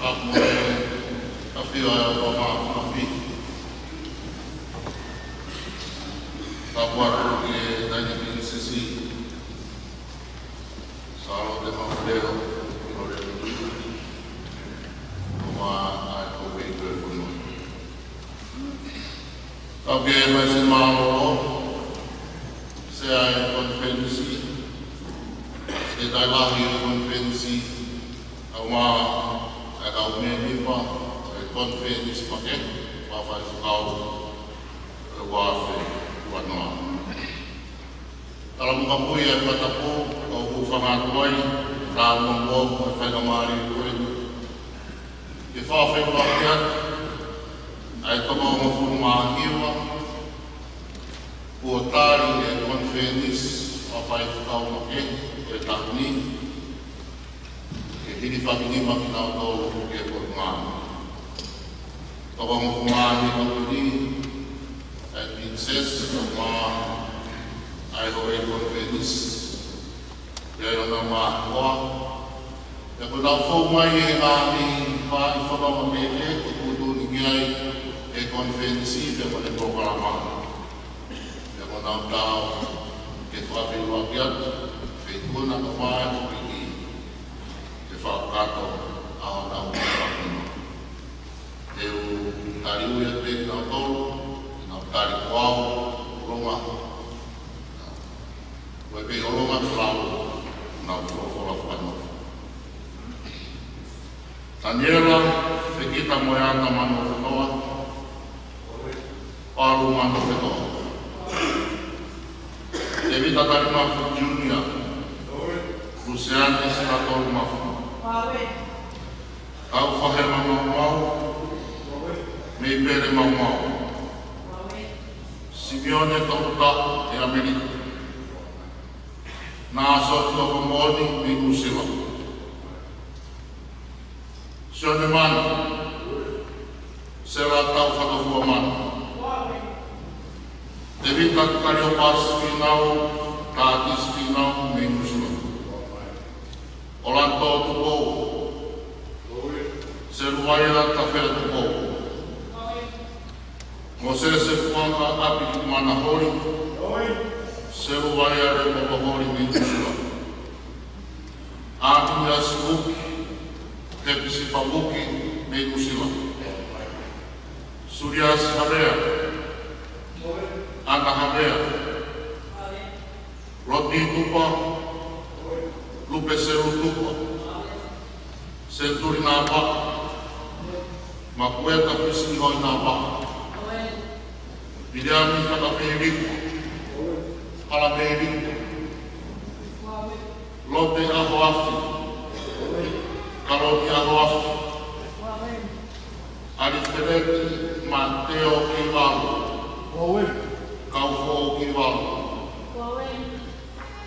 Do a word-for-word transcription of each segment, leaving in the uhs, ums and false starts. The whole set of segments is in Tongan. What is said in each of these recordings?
Mo e ʻafio ʻa e ʻOtua Māfimafi. Tapu atu ki he Taʻahine Pilinisesi Sālote Maumoleo Filolelo Tuʻi, ʻumaʻā ʻa e kau peikoi fonua. Tau ke mai se mālō, Sea ʻo e konifelenisi, Sekelitali Lahi ʻo e konifelenisi, ʻumaʻā ʻa e kau mēmipa ʻo e konifelenisi makehe, fakafaifekau ʻo e uafe uanoa. Tala mo ka pui e fakatapu, ʻoku ou hūfanga atu ai, tāua mo e faingamālie ko eni ke fakafeʻiloaki atu ʻa e toko hongofulu mā hiva kuo tali ʻe he konifelenisi fakafaifekau makehe ʻo e taʻu ni, ke hilifaki nima kinautolu ki he Potungāue. Toko hongofulu mā hiva ko eni, ʻa e Pilinisesi, ʻumaʻā ʻa e houʻeiki konifelenisi, ʻa ia ʻoku nau maʻu ʻa e, ʻoku nau fou mai he ngaahi faʻahi fononga makehe ʻoku tuʻutuʻuni ki ai ʻe he konifelenisi pea mo ʻene polokalama. Pea ʻoku nau tau ke fakafeʻiloaki atu, feituʻu na ka mai ko eni, ke fakakakato ʻa honau fakahinohino. Te u tali ui atu pē kinautolu, ke nau tali ko au, ʻolunga. Ko e pē ʻolunga tulau, nau folofola fakanofo. Taniela Fekita Moeata Manuofanoa, Palu Manuofanoa. Tēvita Talimafu Junior, Luseane Sinatolu Mafu. Taufahe Maumau, Meipele Maumau. Simione Toluta ʻi ʻAmelika. Nāsoni Tokomoni mei Nuʻusila. Sione Manu, Sela Taufakafua Manu. Tēvita Kaliopasi Fīnau, Tākisi Fīnau mei Nuʻusila. ʻOlanitō Tupou, Seluvaia Tafea Tupou. Mōsese Fuaka ʻApiki Mana Holi, Seluvaia Lepopo Holi mei Nuʻusila. ʻAminiasi Vuki, Hepisipa Vuki mei Nuʻusila. Suliasi Havea, ʻAna Havea, Loti Tupa, Lupe Selu Tupa, Senituli Napa, Makueta Fisi Hoi Napa, Viliami Fakafehiliko, Pala Fehiliko, Lote ʻAhoafi, Kaloni ʻAhoafi, ʻAlifeleti Mateo Kivalu, Kaufo Kivalu,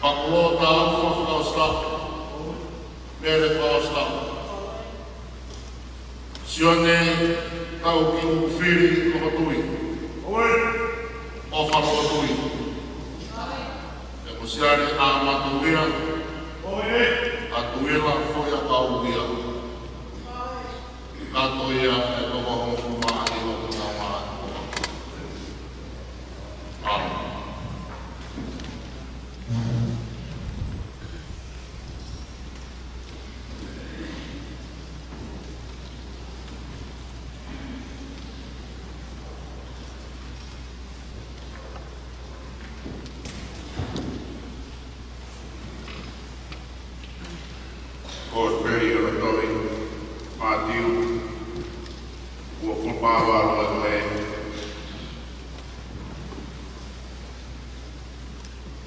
Pakulota Alfa Fakaʻositapu, Mele Fakaʻositapu, Sione Taukiʻufili Lokotui, ʻOfa Lokotui, ʻa Mosiale ʻa Matuia, ʻa Tuila Foʻia Kauia. Kātoa ia ʻe toko hongofulu mā hiva ʻoku nau maʻu. ʻAmeni. Kosipeli ʻa e tohi Mātiu, uofulu mā valu ʻa e vahe,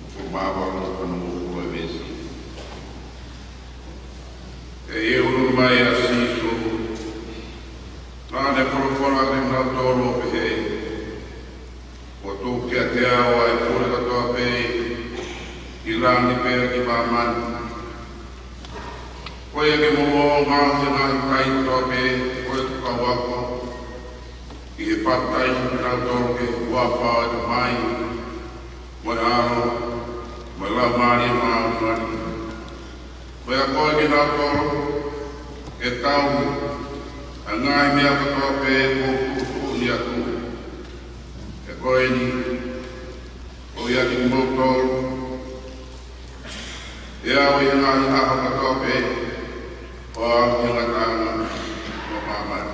uofulu mā valu ʻa e veesi. ʻI he ʻunu mai ʻa Sīsū, naʻa ne folofola kiate kinautolu ʻo pehē, Kuo tuku kiate au ʻa e pule kotoa pē ʻi langi pea ki māmani. Ko ia ke mou ō ʻo ngaohi ʻa e ngaahi kai kotoa pē ʻo ʻeku kau ako, ʻi he papitaiso kinautolu ki he huafa ʻo e Tamai, mo e ʻAlo, mo e Laumālie Māʻoniʻoni. Ko ia ko ē kinautolu ke tau Ngaahi meʻa kotoa pē ʻoku tuʻutuʻuni atu. He ko eni, ʻoiauē kimoutolu, ʻe ʻave ʻi he ngaahi ʻaho kotoa pē, ʻo aʻu ki he ngataʻanga ʻo māmani.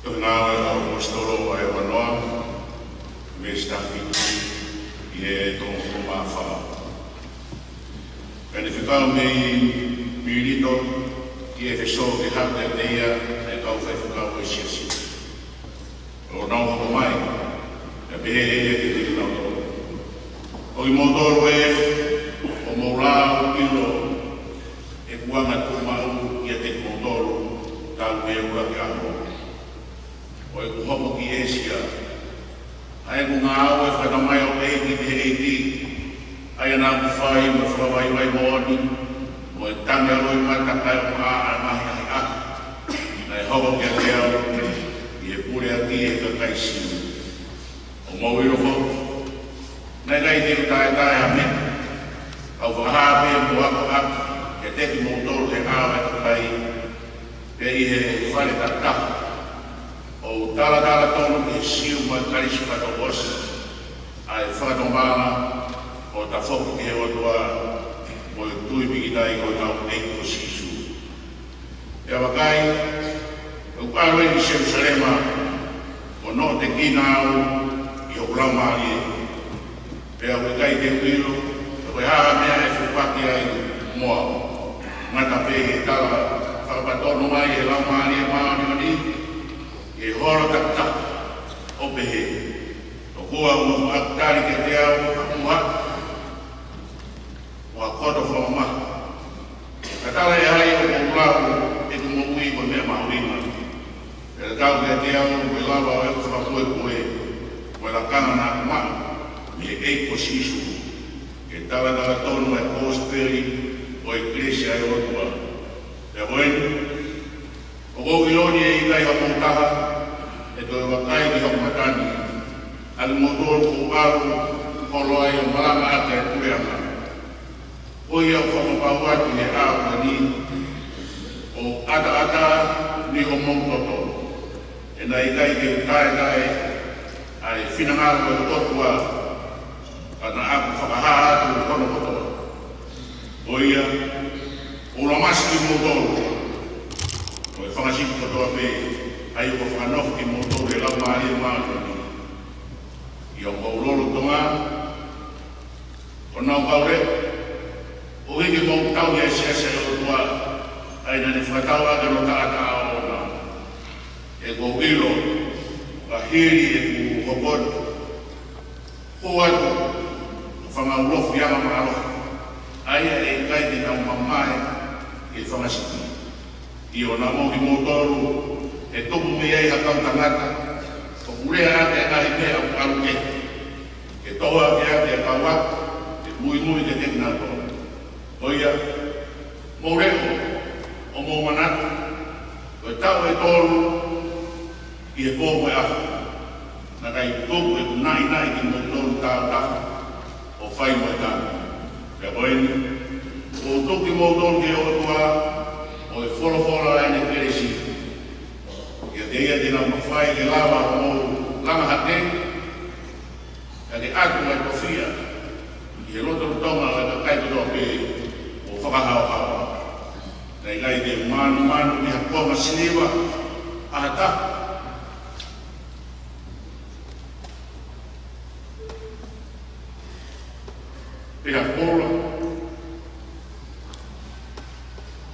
Tohi Ngāue ʻa e ʻAposetolo ʻa e ua noa, veesi taha fitu ki he tolu mā fā. Pea ne fekau mei Mileto ki ʻEfesō ke haʻu kiate ia ʻa e kau faifekau ʻo e siasi, ʻo nau hoko mai, pea pehē ʻe ia kiate kinautolu: Ko kimoutolu ē, ʻoku mou lau ʻilo ʻeku anga tuʻumaʻu kiate kimoutolu talu mei he ʻuluaki ʻaho ʻo ʻeku hoko ki ʻĒsia, ʻa ʻeku ngāue fakatamai ʻo ʻeiki ki he ʻEiki, ʻa ia naʻa ku fai mo e fakavaivai moʻoni, mo e tangi ʻa e loʻimata kae ʻumaʻā ʻa e ngaahi ʻahiʻahi naʻe hoko kiate au ʻi he puleʻaki ʻe he kakai Siu. ʻOku mou ʻilo foki, naʻe ʻikai te u taetae ha meʻa, ka u fakahā pē mo akoʻaki kiate kimoutolu he ʻao ʻa e kakai, pea ʻi he fale takitaha, ʻo u talatala tonu ki he Siu mo e Kalisi fakatouʻosi, ʻa e fakatomala ʻo tafoki ki he ʻOtua mo e tui pīkitai ki hotau ʻEiki ko Sīsū. Pea vakai, ʻoku ou ʻalu ki Selūsalema, ʻo noʻotekina au ʻi hoku laumālie. Pea ʻoku ʻikai te u ʻilo pe ko e hā ha meʻa ʻe fepaki ai mo au, ngata pē he tala fakapatonu mai ʻe he Laumālie Māʻoniʻoni ʻi he holo takitaha, ʻo pehē: Tokua ʻoku mou tali kiate au ha puha mo ha koto fakamamahi. Ka tala ʻe hai ʻoku ou lau ʻeku moʻui ko e meʻa mahuʻinga? Pea tatau kiate au mo e lava ʻo ʻeku fakapuepue mo e lakanga naʻa ku maʻu mei he ʻEiki ko Sīsū, ke talatala tonu ʻa e kosipeli ʻo e kelesi ʻa e ʻOtua. Pea ko eni, ʻoku ou ʻilo ni ʻe ʻikai ha mou taha ʻe toe vakai ki hoku mata ni, ʻa kimoutolu kuo u ʻalu holo ai ʻo malangaʻaki ʻa e puleʻanga. Ko ia ʻoku ou fakapapau atu he ʻaho ko eni, ʻoku ʻataʻatā ni homou toto, he naʻe ʻikai ke u taetae ʻa e finangalo ʻo e ʻOtua, ka naʻa ku fakahā atu hono kotoa. Ko ia, ʻoku ou lamasi kimoutolu mo e fanga sipi kotoa pē ʻa ia kuo fakanofo kimoutolu ʻe he Laumālie Māʻoniʻoni ʻi homou lolotonga, ʻo nau kau leʻo, ʻo hiki mou tau ʻi he siasi ʻa e ʻOtua, ʻa ia naʻa ne fakatau ʻaki hono taʻataʻa ʻoʻona. He ʻoku ou ʻilo, ka hili ʻeku hoko atu, ʻoku ou ʻoatu ha fanga ulofi angamālohi, ʻa ia ʻe ʻikai te nau mamae ki he fanga sipi. ʻIo, naʻa mo kimoutolu ʻe tupu mei ai ha kau tangata ʻoku lea ʻaki ʻa e ngaahi meʻa ʻoku ʻalu kehe, ke tohoakiʻaki ʻa e kau ako ke muimui kiate kinautolu. Ko ia, mou leʻo, ʻo mou manatu, ko e taʻu ʻe tolu ʻi he pō mo e ʻaho, naʻe ʻikai tuku ʻeku naʻinaʻi kimoutolu tāutaha ʻo fai mo e tanu. Pea ko eni, ʻoku ou tuku kimoutolu ki he ʻOtua mo e folofola ʻa ʻene kelesi, ʻiate ia te nau mafai ke lava ʻo mou langa hake, kae ʻatu ʻa e tofiʻa ʻi he lotolotonga ʻo e kakai kotoa pē ʻoku fakahaohaoa. Naʻe ʻikai te u mānumanu ki ha konga siliva ʻa ha taha, pe ha koula,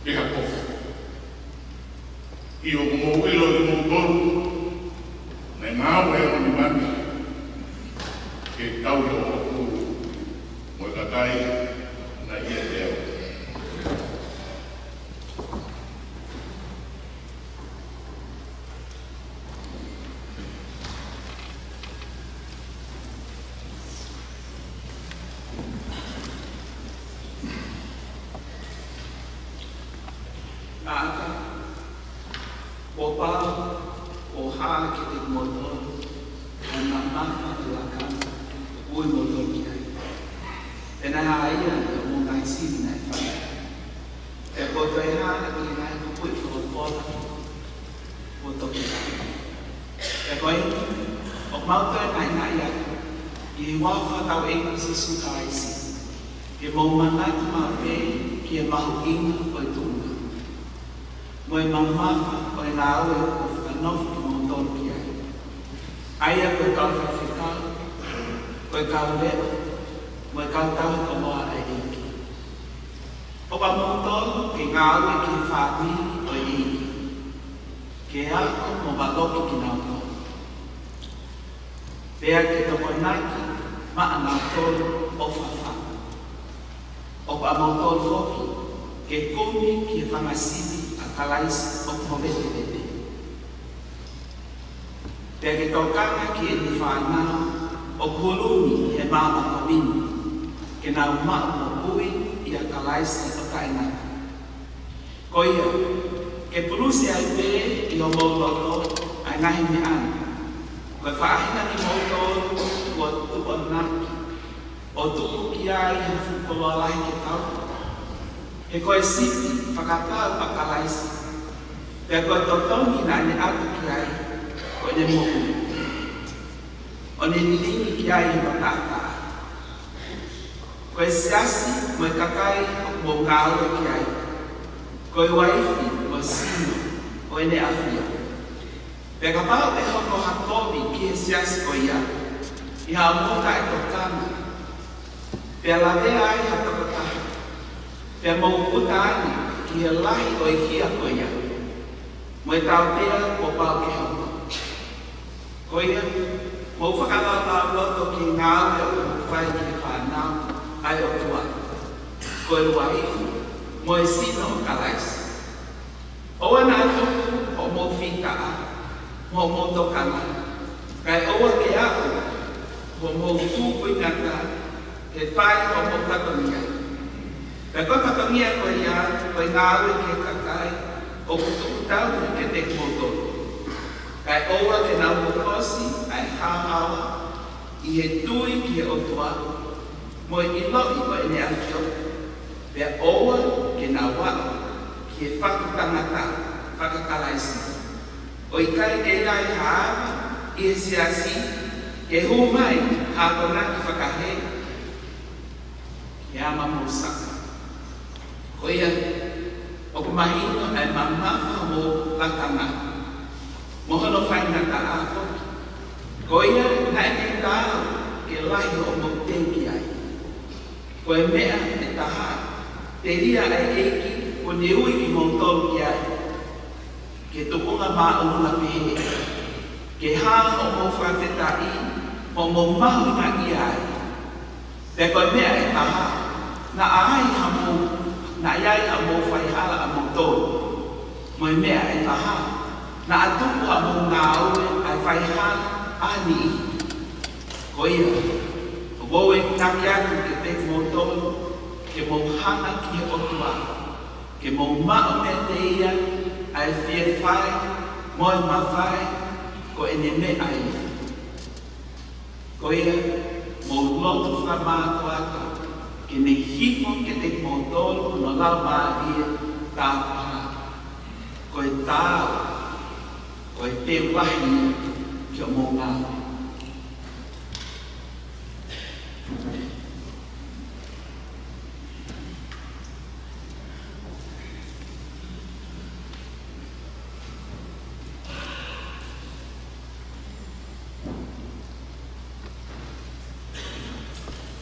pe ha kofu. ʻIo, ʻoku mou ʻilo ʻe kimoutolu naʻe ngāue ʻa e ʻOtua ni ke tauhi ʻa e ʻOtua mo e kakai naʻe ʻiate au. Taʻata, Mau toe naʻinaʻi atu ʻi he huafa ʻo hotau ʻEiki ko Sīsū Kalaisi, ke mou manatu maʻu pē ki he mahuʻinga ʻo e tuʻunga mo e mamafa ʻo e ngāue ʻoku fakanofo kimoutolu ki ai, ʻa ia ko e kau faifekau, ko e kau leʻo, mo e kau tauhi koloa ʻa e ʻEiki. ʻOku ʻamoutolu ke ngāue ki he fāmili ʻo e ʻEiki, ke ako mo valoki kinautolu, pea ke tokonaki maʻanautolu ʻo fafanga. ʻOku ʻamoutolu foki ke kumi ki he fanga sipi ʻa Kalaisi ʻoku movetevete, pea ke tokanga ki heʻene fānau ʻoku hulumi he maama ko ʻeni, ke nau maʻu moʻui ʻia Kalaisi ʻo taʻengata. Ko ia, ke pulusi ai pē ʻi homou loto ʻa e ngaahi meʻa ni, ko e faʻahinga kimoutolu kuo tuʻuaki ʻo tuku ki ai ha fuʻu koloa lahi ke tau, he ko e sipi fakatau ʻa Kalaisi, pea ko e totongi naʻa ne ʻatu ki ai ko ʻene moʻui, ʻo ne lilingi ki ai ʻi he taʻataʻa. Ko e siasi mo e kakai ʻoku mou ngāue ki ai, ko e uaifi mo e sino ʻo ʻEne ʻAfio. Pea kapau ʻe hoko ha kovi ki he siasi ko ia ʻi haʻamou taʻetokanga, pea lavea ai ha tokotaha, pea mou uta ange ki he lahi ʻo e hia ko ia, mo e tautea kuo pau ke hoko. Ko ia, mou fakalaulauloto ki he ngāue ʻoku mou fai ki he fānau ʻa e ʻOtua, ko e uaifi mo e sino ʻo Kalaisi. ʻOua naʻa tuku hoʻomou fītaʻa mo hoʻomou tokanga, kae ʻoua ke aʻu hoʻomou tūkuingata he fai hoʻomou fatongia. Pea ko e fatongia ko ia, ko e ngāue ki he kakai ʻoku tuku tauhi kiate kimoutolu. Kae ʻoua ke nau kokosi ʻa e haohaoa ʻi he tui ki he ʻOtua, mo e ʻiloʻi ʻo ʻEne ʻAfio, pea ʻoua ke nau aʻu ki he fakatangata faka-Kalaisi, ʻo ʻikai ke ʻi ai ha ava ʻi he siasi ke hū mai ha akonaki fakahē ke ama mou saka. Ko ia, ʻoku mahino ʻa e mamafa hoʻomou lakanga, mo hono faingataʻa foki. Ko ia, naʻe ʻikai taau ke lahi hoʻomou teu ki ai. Ko e meʻa ʻe taha telia ʻa e ʻEiki kuo ne ui kimoutolu ki ai, ke tuʻunga māʻolunga pehē, ke hā hoʻomou fakafetaʻi mo hoʻomou mahuʻingaʻia ai. Pea ko e meʻa ʻe taha, naʻa ai hamou, naʻa ai hamou faihala ʻamoutolu. Mo e meʻa ʻe taha, naʻa tuku hamou ngāue ʻa e faihala ʻa ha niʻihi. Ko ia, ʻoku ou enginaki atu kiate kimoutolu, ke mou hanga ki he ʻOtua, ke mou maʻu meiate ia ʻa e fie fai mo e mafai, ko ʻene meʻa ia. Ko ia, mou lotu fakamātoato ke ne hifo kiate kimoutolu hono Laumālie Tāpuhā, ko e taau, ko e teu lahi ia ki hoʻomou ngāue.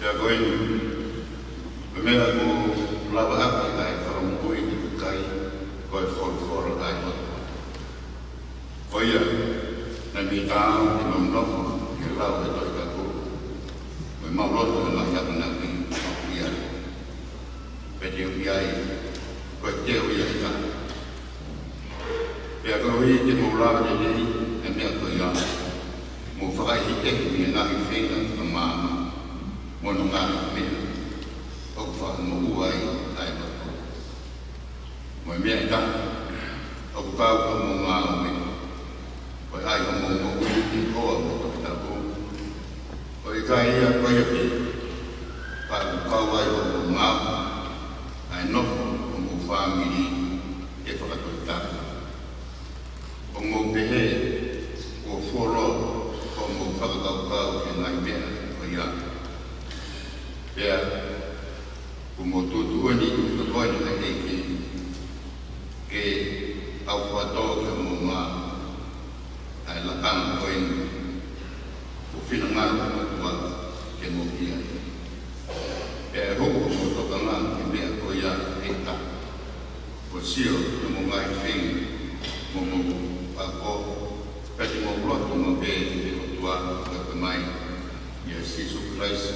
Pea ko eni, ko e meʻa ʻoku lava ʻaki ʻa e fakamoʻui ʻa e kakai, ko e folofola ʻa e ʻOtua. Ko ia, naʻe mei taau ke mau nofo ʻi he lau ʻa e Tohi Tapu, mo mau lotu ʻi he ngaahi akonaki ʻoku ʻi ai. Pea te u ʻi ai, ko e te u ʻi ai ka. Pea koeʻuhi te mou lava lelei ʻa e meʻa ko ia, mou fakaʻehiʻehi mei he ngaahi feinga fakamaama, mo hono ngaahi meʻa ʻoku fakamoʻua ai ʻa e loto. Mo e meʻa ʻe taha, ʻoku kau ki hoʻomou ngāue, ko e ʻai hoʻomou moʻui ki he hoa mo e Tohi Tapu. ʻOku ʻikai ia ko ia pē, ka ʻoku kau ai hoʻomou ngāue, ʻa e nofo hoʻomou fāmili ke fakatohitapu. ʻOku mou pehē, kuo fuoloa hoʻomou fakaka Kuo mou tuʻutuʻuni ʻi he tokoni ʻa e ʻEiki ke ʻaufuatō ke mou maʻu ʻa e lakanga ko eni, kuo finangalo ʻa e ʻOtua ke mou ʻi ai. Pea ʻe hoko hoʻomou tokanga ki he meʻa ko ia ʻe taha. Kuo sio ki hoʻomou ngaahi feinga mo hoʻomou ako, pea te mou lotu maʻu pē ki he ʻOtua ʻoku ʻomai ʻia Sīsū Kalaisi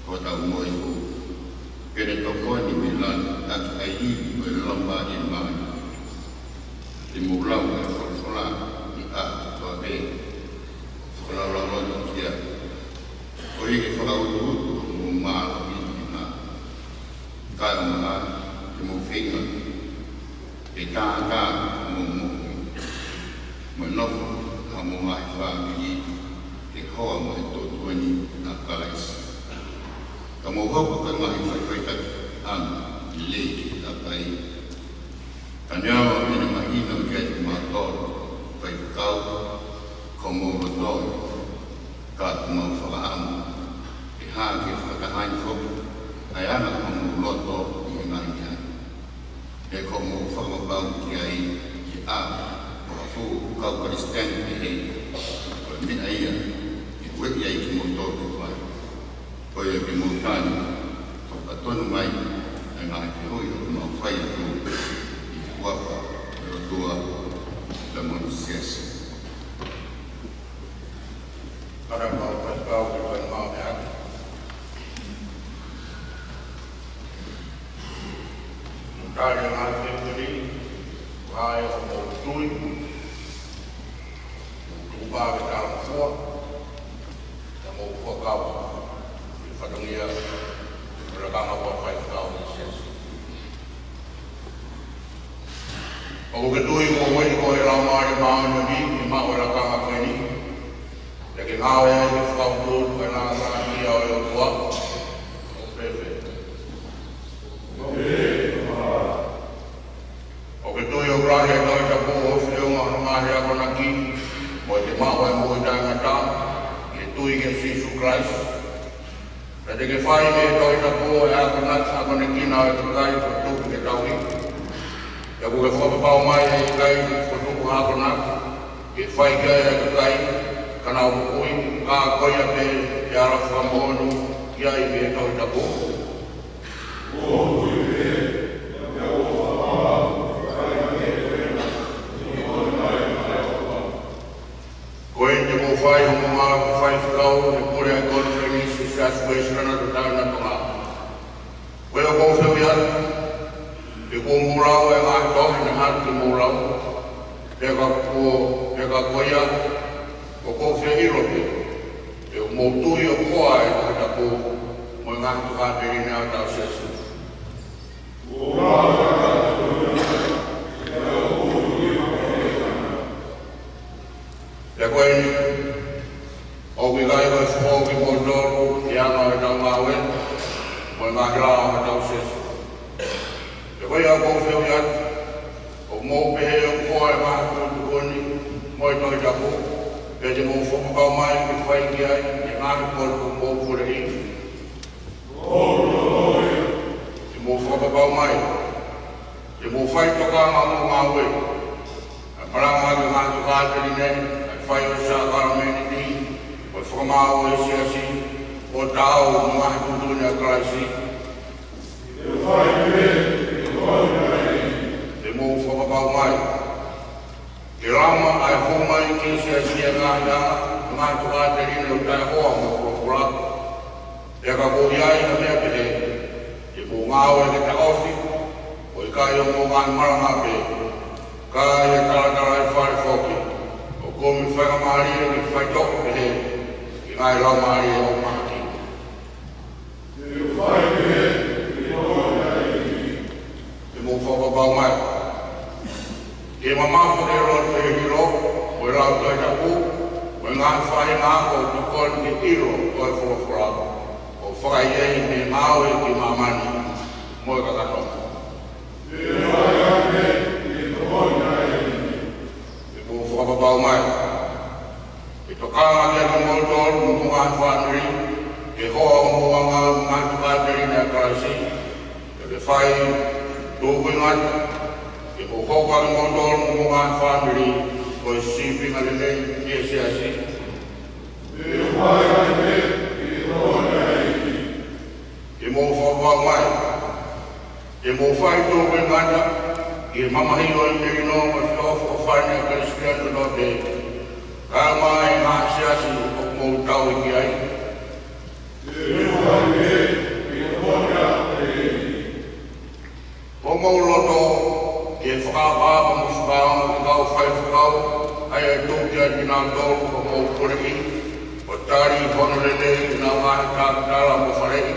ko hotau moʻui hū, ke ne tokoni mei lalo ʻaki ʻa e ivi ʻo e Laumālie Māʻoniʻoni. Te mou lau ʻa e folofola ʻi he ʻaho kotoa pē, fakalaulauloto ki ai, koeʻuhi ke fakautuutu hoʻomou mālohi ʻi he ngāue. Kae ʻumaʻā ke mou feinga ke tātā hoʻomou moʻui mo e nofo ʻa hoʻomou ngaahi fāmili ke hoa mo e tuʻutuʻuni ʻa Kalaisi. Ka mou hoko ko e ngaahi faʻifaʻitakiʻanga lelei ki he kakai, ka neongo ʻene mahino kiate kimautolu faifekau ko hoʻomou loto, ka ʻoku mau fakaʻamu ke hā ke fakatahaʻi foki ʻa e anga hoʻomou loto ʻi he ngaahi meʻa ni. He ko hoʻomou fakapapau ki ai ʻi he ʻao ʻo ha fuʻu kau Kalisitiane pehē, ko e meʻa ia ʻe ueʻi ai kimoutolu ke fai. Ko ia ke mou tali, fakatonu mai ʻa e ngaahi fehuʻi ʻoku mau fai atu ʻi he huafa ʻo e ʻOtua pea mo hono siasi. Ara mau faifekau ke fai mau meʻa. Mou tali ʻa e ngaahi fehuʻi ni, ʻa ia ʻoku mou tui, mou tuʻu pē ke talangofua, pea mou fuakava ki he fatongia ʻo e lakanga fakafaifekau ʻo e siasi. ʻOku ke tui kuo ueʻi koe ʻe he Laumālie Māʻoniʻoni ke maʻu ʻa e lakanga ko eni, pea ke ngāue ai ke fakautuutu ʻa e Laumālie ʻo e ʻOtua? ʻOku pehē. ʻOku ke tui ʻoku lahi ʻa e Tohi Tapu ʻo ofi ʻi hono ngaahi akonaki, mo ʻete maʻu ʻa e moʻui taʻengata ʻi he tui kia Sīsū Kalaisi? Pea te ke fai mei he Tohi Tapu ʻa e akonaki, akonekina ʻa e kakai kuo tupu ki he tauhi. Pea ʻoku ke fakapapau mai ʻe ʻikai ke fokotuʻu ha akonaki ke fai ki ai ʻa e kakai ka nau moʻui, ka ko ia pē ʻe ala fakamoʻoni ki ai mei he Tohi Tapu? Ko eni te mou fai hoʻomou ngāue fakafaifekau ʻi he pule ʻa e Konifelenisi ʻo e Siasi Uēsiliana Toketā ʻi Tonga. Ko ia ʻoku ou fehuʻi atu, pe kuo mou lau ʻa e ngaahi tohi naʻe ʻatu ke mou lau? Pea ka kuo, pea ka ko ia, ʻoku ou fie ʻilo pē pe ʻoku mou tui ʻoku hoa ʻa e Tohi Tapu mo e ngaahi tokāteline ʻa hotau siasi. Pea ko eni, ʻoku ʻikai ko e foʻou kimoutolu ʻi he anga ʻo ʻetau ngāue mo e ngaahi lao ʻa hotau siasi. Pea ko ia ʻoku ou fehuʻi atu, ʻoku mou pehē ʻoku hoa ʻa e ngaahi tuʻutuʻuni mo e Tohi Tapu, pea te mou fakapapau mai ke fai ki ai ʻa e ngaahi potu ʻoku mou puleʻi? Te mou fakapapau mai te mou faitokanga ʻi hoʻomou ngāue, ʻa e malanga ʻaki ʻa e ngaahi tokāteline, ʻa e fai ʻo e sākalamēniti, ʻo e fakamaau ʻo e siasi, ʻo taau mo e ngaahi tuʻutuʻuni ʻa Kalaisi? Te mou fakapapau mai ke lama ʻa e hū mai ki he siasi ʻa e ngaahi anga, ʻa e ngaahi tokāteline ʻoku taʻehoa mo e folofola? Pea ka kuo ʻi ai ha meʻa pehē, te mou ngāue ke taʻofi, ʻo ʻikai ʻi hoʻomou ngaahi malanga pē, ka ʻi he talatalaifale foki, ʻo kumi faingamālie ke faitoʻo pehē ki he ngaahi laumālie ʻoku mahaki. Te mou fakapapau mai ke mamafa ke lotu he ʻilo mo e lau Tohi Tapu mo e ngaahi faʻahinga ako ʻoku tokoni ki he ʻilo ʻo e folofola, ʻo fakaʻeiʻeiki mei he ngāue ki māmani mo e kakano? Te mou fakapapau mai ke tokanga kiate kimoutolu mo hoʻomou ngaahi fāmili, Ke hoa hoʻomou ngaahi tokāteline ʻa Kalaisi, pea ke fai tuʻunga, ke mou hoko ʻa kimoutolu mo homou ngaahi fāmili ko e sīpinga lelei ki he siasi. Ke mou fakavavevave, ke mou fai tuʻunga ʻi he mamahi ʻo e melino mo e feʻofoʻofani ʻa e Kalisitiane kotoa pē, kae ʻumaʻā ʻa e ngaahi siasi ʻoku mou tauhi ki ai. Hoʻomou loto ke fakaʻapaʻapa mo fakaongo ki he kau faifekau, ʻa ia ʻe tuku kiate kinautolu ko hoʻomou puleʻi, ʻo tali hono lelei ʻenau ngaahi talatala mo faleʻi.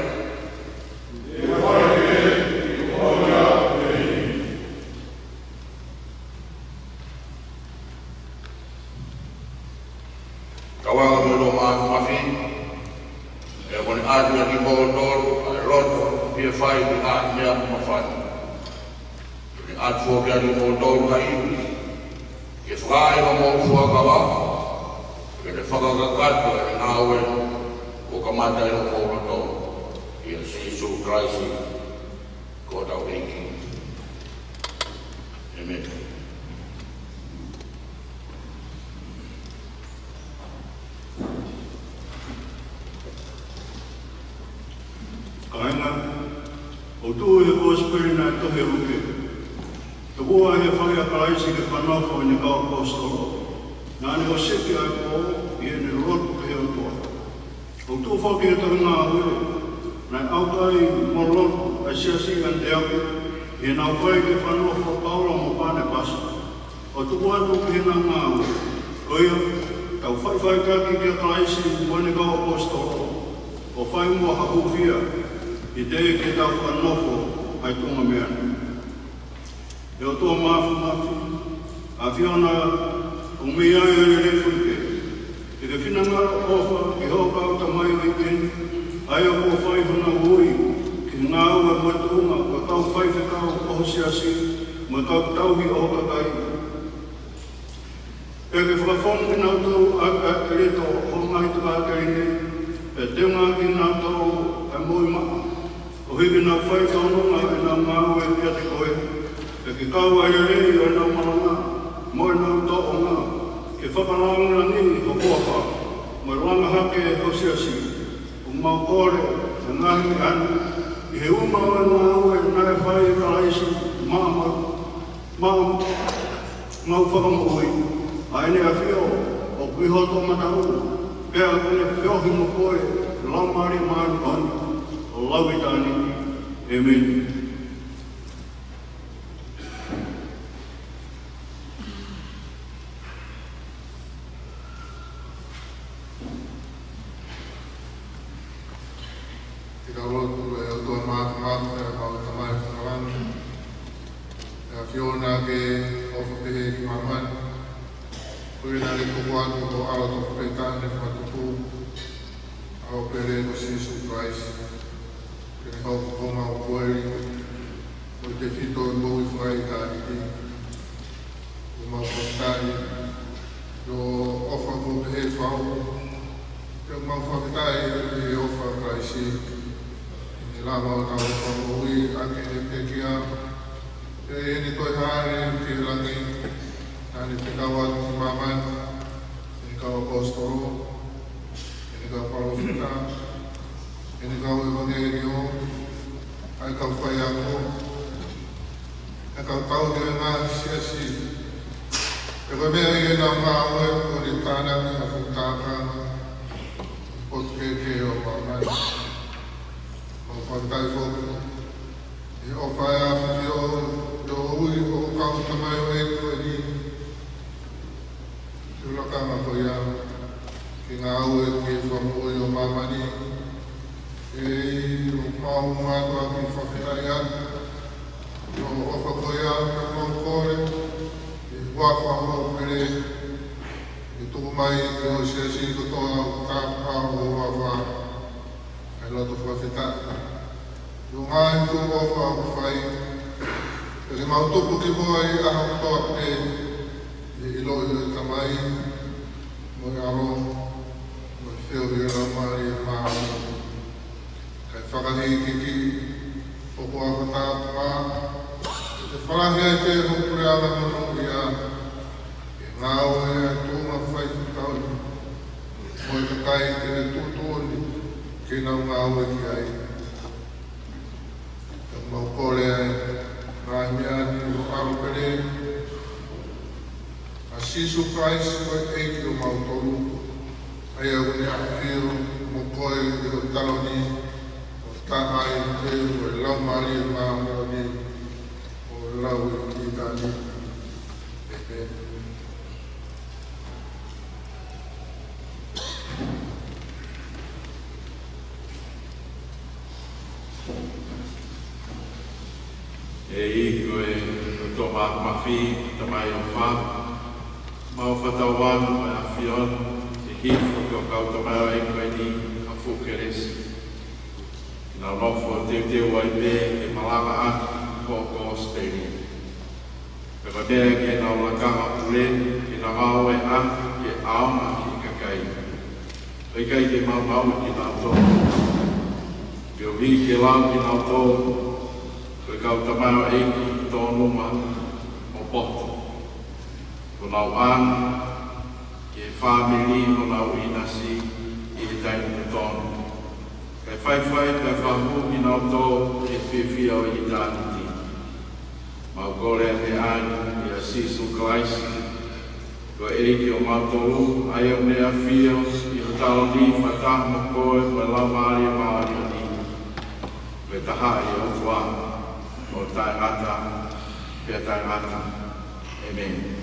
Kau anga mo e loto māfimafi, ʻe kole atu kiate kimoutolu ʻa e loto fie fai ki he ngaahi meʻa mamafa ni. Kole atu foki kiate kimoutolu ʻa e ivi, ke fakaʻai homou fuakava, ke ne fakakakato ʻa e ngāue kuo kamata ʻi homou loto, ʻia Sīsū Kalaisi ko hotau ʻEiki. ʻĒmeni. Kāinga, ʻoku tuʻu ʻi he Kosipeli naʻe tohi ʻe Luke: Tuku ʻa e fale ʻa Kalaisi ke fakanofo ʻene kau ʻaposetolo, naʻa ne ʻosiki ʻa e pō ʻi heʻene lotu ki he ʻOtua. ʻOku tuʻu foki ʻi he tohi Ngāue, naʻe ʻaukai mo lotu ʻa e siasi ʻi ʻAniteoke, ʻi heʻenau fai ke fakanofo ʻa Paula mo Panepasi, ʻo tuku atu ki heʻenau ngāue. Ko ia, tau faʻifaʻitaki kia Kalaisi mo ʻene kau ʻaposetolo, ʻo fai muʻa ha hūfia, ʻi he teʻeki ke tau fakanofo ʻa e tuʻunga meʻa ni. ʻE ʻOtua Māfimafi, ʻAfiona ʻoku mei ai ʻa e lelei foʻi pē, ke ke finangalo ʻo ʻofa ki hoʻo kau tamaioʻeiki ni, ʻa ia kuo fai honau ui ki he ngāue mo e tuʻunga ko e kau faifekau ʻo ho siasi, mo e kau tauhi ʻo ho kakai. Pea ke fakafonu kinautolu ʻaki ʻa e ʻeletō ʻo hoʻo ngaahi tokāteline, pea teunga kiate kinautolu ʻa e moʻui maʻa, koeʻuhi ke nau fai tōnunga ʻenau ngāue kiate koe, pea ke kau ʻa e lelei ʻo ʻenau malanga, mo ʻenau tōʻonga, ke fakalāngilangiʻi ho huafa, mo e langa hake ho siasi. ʻOku mau kole ʻa e ngaahi meʻa ni, ʻi he uma ʻo e ngāue naʻe fai ʻe Kalaisi maʻa, maʻa, maʻa, mau fakamoʻui, ʻa ʻEne ʻAfio ʻoku ʻi hoto mataʻu, pea ʻoku ne feohi mo koe, Laumālie Māʻoniʻoni, ʻo lauitāniti. ʻĒmeni. Ke tau lotu. ʻE ʻOtua Māfimafi, ʻemau Tamai Fakalangi, ʻe ʻAfiona ke ʻofa pehē ki māmani, koeʻuhi naʻa ke tuku atu ho ʻAlo tofu pē taha ne fakatupu, ʻa hoʻo pele ko Sīsū Kalaisi, ke ne hoko ko homau Puleʻi mo e Tefito ʻo e moʻui fakaʻitāniti. ʻOku mau fakafetaʻi ʻi hoʻo ʻofa kuo pehē fau. Pea ʻoku mau fakafetaʻi ʻi he ʻofa ʻa Kalaisi, ʻi heʻene lava ʻo tau fakamoʻui ʻaki ʻene pekia, pea ʻi heʻene toe hāʻele ki langi, naʻa ne fekau atu ki māmani ʻene kau ʻaposetolo, ʻene kau palōfita, ʻene kau ʻevangeliō, ʻa e kau faiako, ʻa e kau tauhi ʻo e ngaahi siasi. Pea ko e meʻa ia naʻa mau ʻi ai, kuo ne tānaki ha fuʻu tākanga ʻi he potu kehekehe ʻo māmani. Mau fakafetaʻi foki ʻi he ʻofa ʻa e ʻAfio ʻi hoʻo ui hoʻo kau tamaioʻeiki ko eni ki he lakanga ko ia, ke ngāue ki he fakamoʻui ʻo māmani. ʻEiki, ʻoku mau mātuʻaki fakafetaʻi atu ʻi hoʻo ʻofa ko ia, pea mau kole ʻi he huafa ʻo hoʻo pele, ke tuku mai ki ho siasi kotoa ʻoku tāpuhā ho huafa ʻa e loto fakafetaʻi ʻi hoʻo ngaahi fuʻu ʻofa ʻoku fai. Pea ke mau tupu ki muʻa ʻi he ʻaho kotoa pē ʻi he ʻiloʻi ʻo e Tamai, mo e ʻAlo, mo e feohi ʻo e Laumālie Māʻoniʻoni. Fakahīkiki, ʻoku ou fakatapu atu, ʻe falahi ai pē ho puleʻanga monūʻia, ʻi he ngāue ʻa e tuʻunga faifekau ni, mo e kakai te ne tuʻutuʻuni ke nau ngāue ki ai. ʻOku mau kole ʻa e ngaahi meʻa ni ʻi ho ʻAlo pele, ʻa Sīsū Kalaisi ko e ʻEiki ʻo mautolu, ʻa ia ʻoku ne ʻafio mo koe ʻi ho taloni, ʻo taha ai pē mo e Laumālie Māʻoniʻoni, ʻo lauikuonga ni. ʻĒmeni. ʻEiki ko e ʻOtua Māfimafi, Tamai ʻofa, mau fakatauange ʻa e ʻAfiona ke hifo ki ho kau tamaioʻeiki ko eni ha fuʻu kelesi, ke nau nofo teuteu ai pē ke malangaʻaki hoʻo kosipeli. Pea ko e meʻa ke nau lakanga pule, ke nau ngāueʻaki ke ʻaonga ki he kakai. ʻIkai ke maumauʻi kinautolu, koeʻuhi ke lau kinautolu ko e kau tamaioʻeiki tōnunga mo poto. Ko honau ʻaonga ki he fāmili ʻo honau ʻinasi ʻi he taimi totonu. Kae faifai pea fakahū kinautolu ki he fiefia ʻo ʻitāniti. Mau kole ʻa e meʻa ni ʻia Sīsū Kalaisi, ko e ʻEiki ʻo mautolu, ʻa ia ʻoku ne ʻafio ʻi ho taloni fakataha mo koe mo e Laumālie Māʻoniʻoni, ko e taha ʻi he ʻOtua ʻo taʻengata pea taʻengata. ʻĒmeni.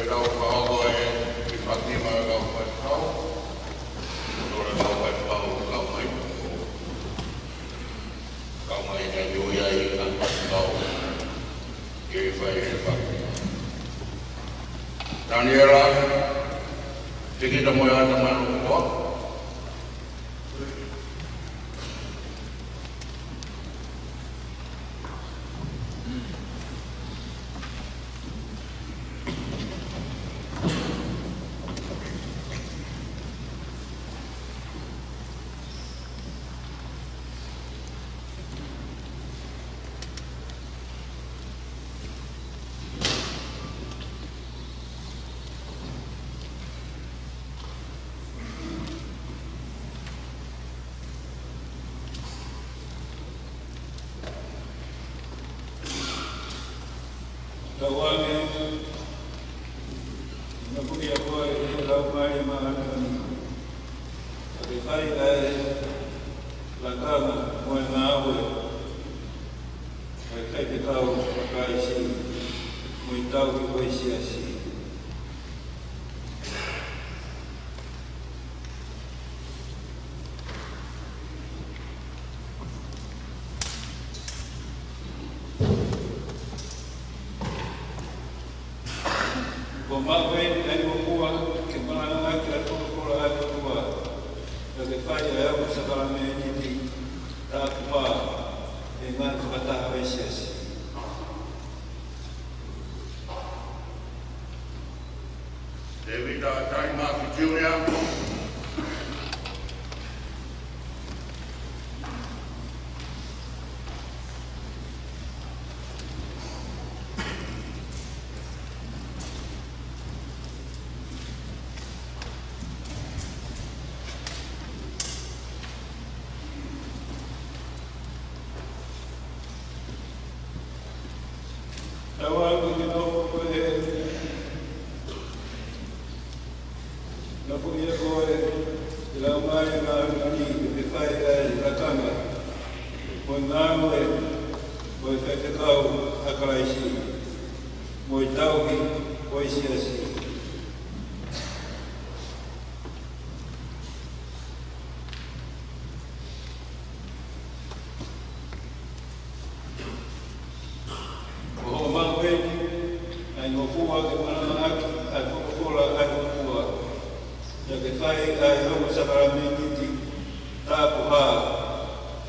Kau fakahoko e kiʻi fakakiʻi mai ʻa e kau faifekau. Ko e kau faifekau, kau mai. Kau mai e kai ui ai e kau faifekau. Ke fai e fakakiʻi mai. Taniela, Fekita mo e ata manu koa. Tauange, naʻa ku ʻia koe ʻi he Laumālie Māʻoniʻoni, ka ke fai ʻa e lakanga mo e ngāue ʻa e faifekau ʻa Kalaisi mo e tauhi ʻo e siasi. Ko e maʻu eni ʻa e ngofua ke malangaʻaki ʻa e folofola ʻa e ʻOtua, pea ke fai ʻa e ongo sākalamēniti tapu pē ʻi he ngaahi fakataha ʻo e siasi. Tēvita Taimafi Junior. Tauange ke nofo koe, naʻa ku ʻia koe ʻi he Laumālie Māʻoniʻoni, ke fai ʻa e lakanga mo e ngāue ʻo e faifekau ʻa Kalaisi mo e tauhi ʻo e siasi. Ko hoʻo maʻu eni ʻa e ngofua ke malangaʻaki ʻa e folofola ʻa e ʻOtua, pea ke fai ʻa e ongo sākalamēniti tapu pē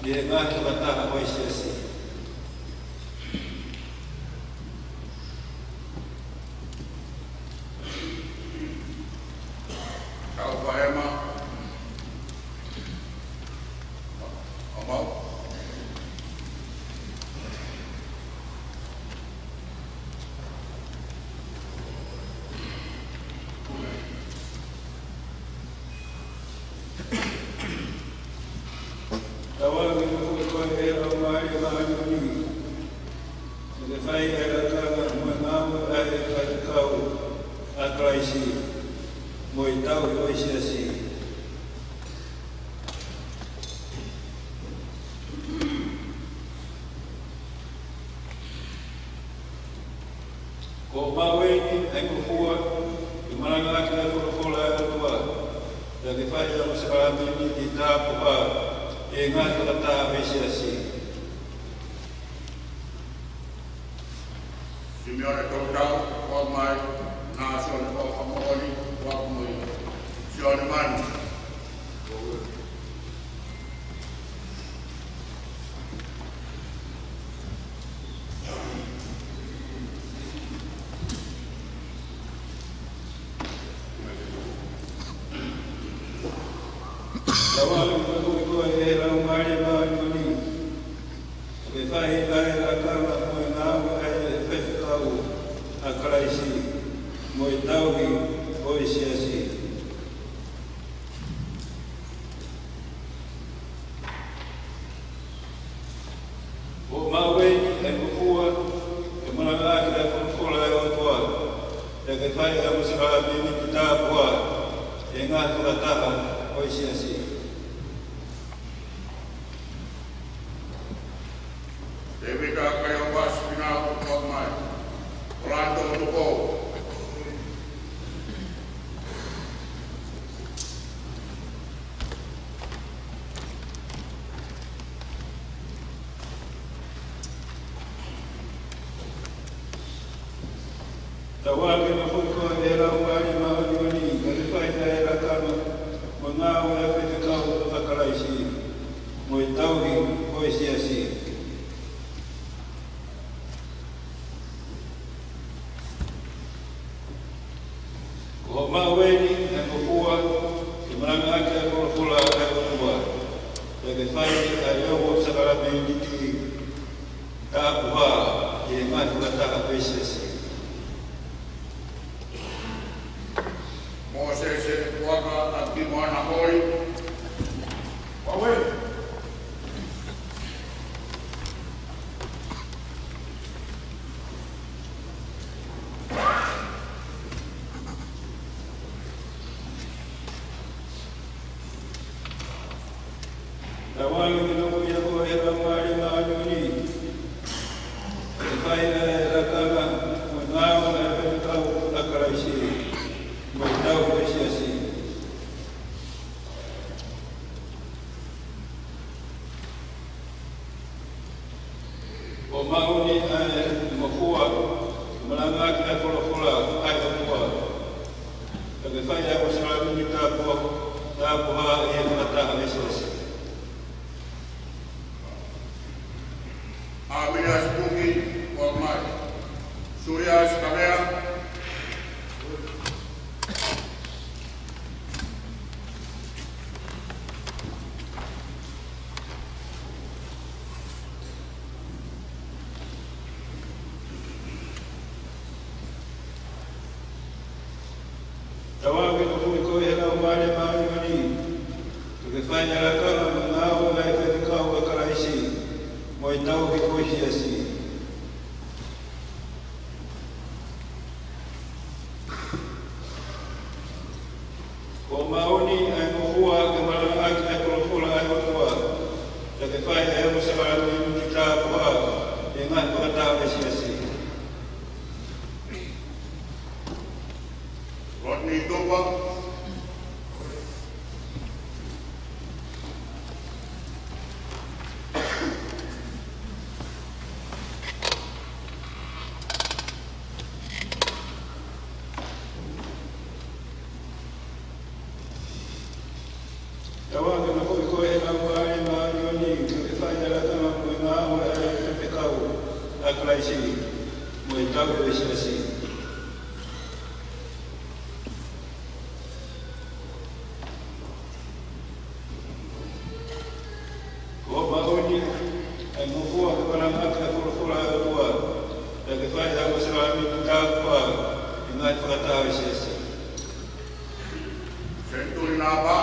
ʻi he ngaahi fakataha ʻo e siasi. Kau faifekau. Amau. Tauange ke nofo koe ʻi he Laumālie Māʻoniʻoni, ke fai ʻa e lakanga mo e ngāue ʻa e faifekau ʻa Kalaisi mo e tauhi ʻo e siasi. Ko hoʻo maʻu eni ʻa e ngofua ke malangaʻaki ʻa e folofola ʻa e ʻOtua, pea ke fai ʻa e ongo sākalamēniti tapu pē ʻi he ngaahi fakataha ʻo e siasi. Simione Tokotau, ʻoku mai, Nāsoni ʻOfamoʻoni, ʻoku mai, Sione Manu. Tauange ke nofo koe ʻi he Laumālie Māʻoniʻoni, ke fai ʻa e lakanga mo e ngāue ʻa e faifekau ʻa Kalaisi mo e tauhi ʻo e siasi. Ko hoʻo maʻu eni ʻa e ngofua ke malangaʻaki ʻa e folofola ʻa e ʻOtua, pea ke fai ʻa e ongo sākalamēniti tapu pē ʻi he ngaahi fakataha ʻo e siasi. Tēvita Kaiopasi Finau, ʻoku mai, ʻOlando Tupou. Tauange mo e foʻi ko e Laumālie Māʻoniʻoni, ke fai ʻa e lakanga mo e ngāue ʻa e faifekau ʻa Kalaisi, mo e tauhi ʻo e siasi. Ko hoʻo maʻu eni ʻa e ngofua ke malangaʻaki ʻa e folofola ʻa e ʻOtua, pea ke fai ʻa e ongo sākalamēniti tapuhā ʻi he ngaahi fakataha ʻo e siasi. Mōsese Puaka ʻAkimoana Holi. Maʻu eni. Tauange mo e foʻi ko e Laumālie Māʻoniʻoni, ke fai ʻa e lakanga mo e ngāue ʻa e faifekau ʻa Kalaisi, mo e tauhi ʻo e siasi. Ko hoʻo maʻu eni ʻa e ngofua ke malangaʻaki ʻa e folofola ʻa e ʻOtua, pea ke fai ʻa e ongo sākalamēniti tapuhā, tapuhā ʻi he fakataha ʻo e siasi. ʻAminiasi Puki, ʻomai. Suliasi Kavea. Tauange mo e foʻi ko e Laumālie Māʻoniʻoni, ke fai ʻa e lakanga mo e ngāue ʻa e faifekau ʻa Kalaisi, mo e tauhi ʻo e siasi. Ko hoʻo maʻu eni ʻa e ngofua ke malangaʻaki ʻa e folofola ʻa e ʻOtua, pea ke fai ʻa e ongo sākalamēniti tapuhā ʻi he ngaahi fakataha ʻo e siasi. Rodney Topa. Tauange mo e foʻi ko e Laumālie Māʻoniʻoni, ke fai ʻa e lakanga mo e ngāue ʻa e faifekau ʻa Kalaisi, mo e tauhi ʻo e siasi. Ko hoʻo maʻu eni ʻa e ngofua ke malangaʻaki ʻa e folofola ʻa e ʻOtua, pea ke fai ʻa e ongo sākalamēniti tapuhā ʻi he ngaahi fakataha ʻo e siasi. Senituli Napa.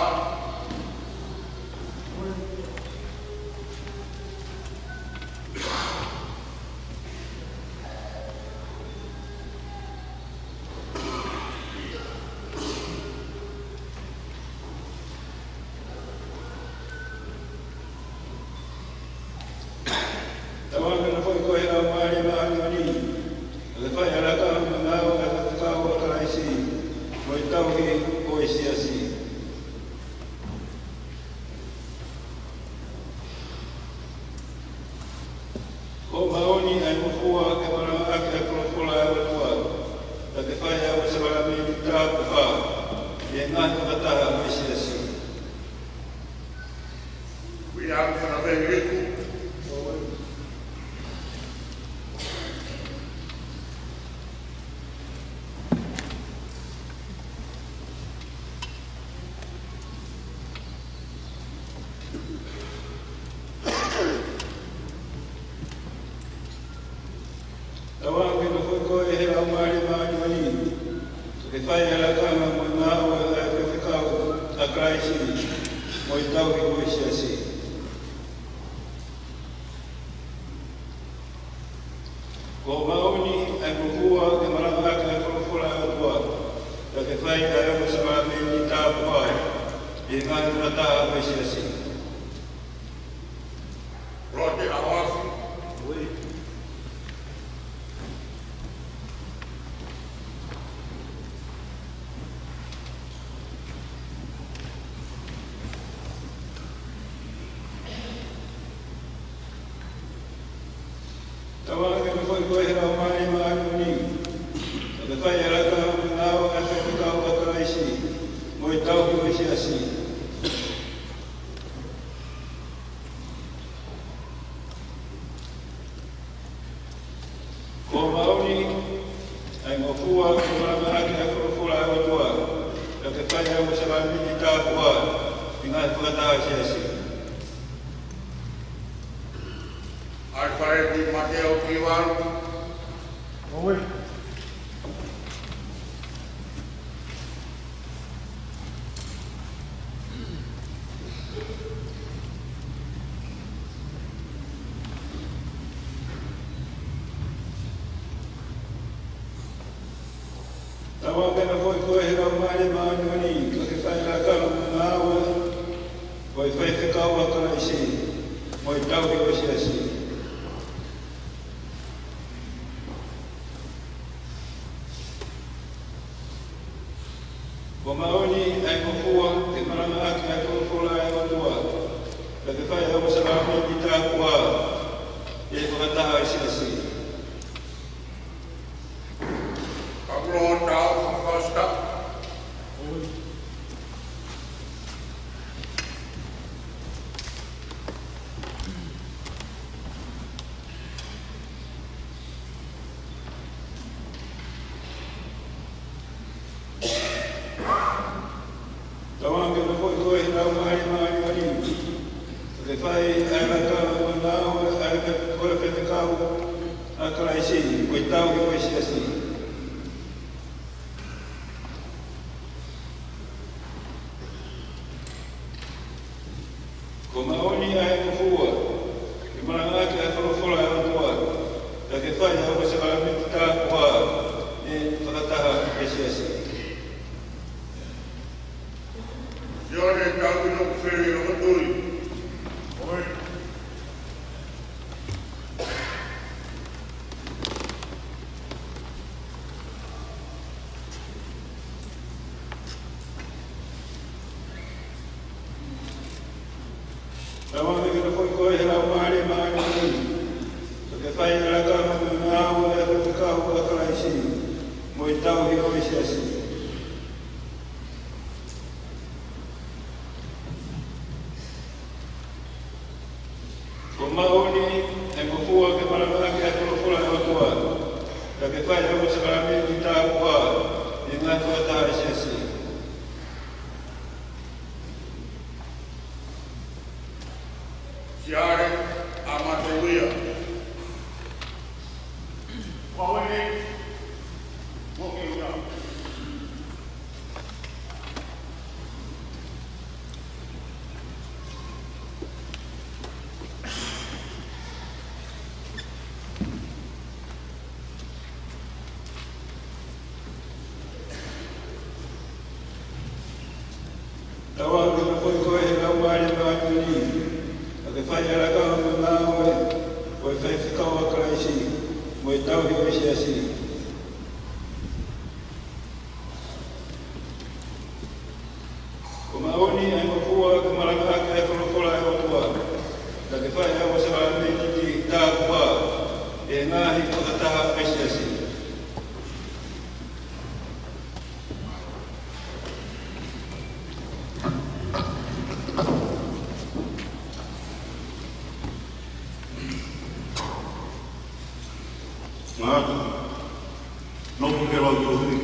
Tauange mo e foʻi ko e Laumālie Māʻoniʻoni, ke fai ʻa e lakanga mo e ngāue ʻa e faifekau ʻa Kalaisi, mo e tauhi ʻo e siasi. Ko hoʻo maʻu eni ʻa e ngofua ke malangaʻaki ʻa e folofola ʻa e ʻOtua, pea ke fai ʻa e ongo sākalamēniti tapuhā ʻi he ngaahi fakataha ʻo e siasi. Uiami Fanaveiliku. Tauange mo e foʻi ko e Laumālie Māʻoniʻoni, ke fai ʻa e lakanga mo e ngāue ʻa e faifekau ʻa Kalaisi, mo e tauhi ʻo e siasi. Ko hoʻo maʻu eni ʻa e ngofua ke malangaʻaki ʻa e folofola ʻa e ʻOtua, pea ke fai ʻa e ongo sākalamēniti tapuhā ʻi he ngaahi fakataha ʻo e siasi. Lote Aoafi. Tauange mo e foʻi ko e Laumālie Māʻoniʻoni, ke fai Kuo maʻu ʻeni ʻa e ngofua ke malangaʻaki ʻa e folofola ʻa e ʻOtua, pea ke fai ʻa e ongo sākalamēniti tāpuhā ʻi he ngaahi fakataha ʻo e Siasi. ʻAlifaʻeti Mateo Kivalu. Tauange naʻa foʻi koe he Laumālie Māʻoniʻoni, ka ke fai ʻa e lakanga mo e ngāue ʻo e faifekau ʻa Kalaisi, mo e tauhi ʻo e Siasi. Kuo maʻu ʻeni ʻa e ngofua ke malangaʻaki ʻa e folofola ʻa e ʻOtua, pea ke fai ʻa e ongo sākalamēniti tāpuhā ʻi he fakataha ʻo e Siasi. Kapulo Tau Fakasita. Tauange naʻa foʻi koe he Laumālie Māʻoniʻoni, ke fai ʻa e lakanga mo e ngāue ʻa e faifekau ʻa Kalaisi, mo e tauhi ʻo e Siasi. Kuo maʻu ʻeni ʻa e ngofua ke malangaʻaki ʻa e folofola ʻa e ʻOtua, pea ke fai ʻa e ongo sākalamēniti tāpuhā ʻi he fakataha ʻo e Siasi. Sione Taukino Kufeli Lokotui. Tauange naʻa foʻi koe he Laumālie Māʻoniʻoni, ke fai ʻa e lakanga mo e ngāue ʻa e faifekau ʻa Kalaisi, mo e tauhi ʻo e Siasi. Kuo maʻu ʻeni ʻa e ngofua ke malangaʻaki ʻa e folofola ʻa e ʻOtua, pea ke fai ʻa e ongo sākalamēniti tāpuhā ʻi he ngaahi fakataha ʻo e Siasi. Siale ʻAmateuia. Wawene. Mokeia. Tauange naʻa foʻi koe he Laumālie Māʻoniʻoni, ke fai ʻa e lakanga mo e ngāue ʻo e faifekau ʻa Kalaisi, mo e tauhi ʻo e Siasi. Kuo maʻu ʻeni ʻa e ngofua ke malangaʻaki ʻa e folofola ʻa e ʻOtua, pea ke fai ʻa e ongo sākalamēniti tāpuhā ʻi he ngaahi fakataha ʻo e Siasi. Ngata, nofo ke lau tohi,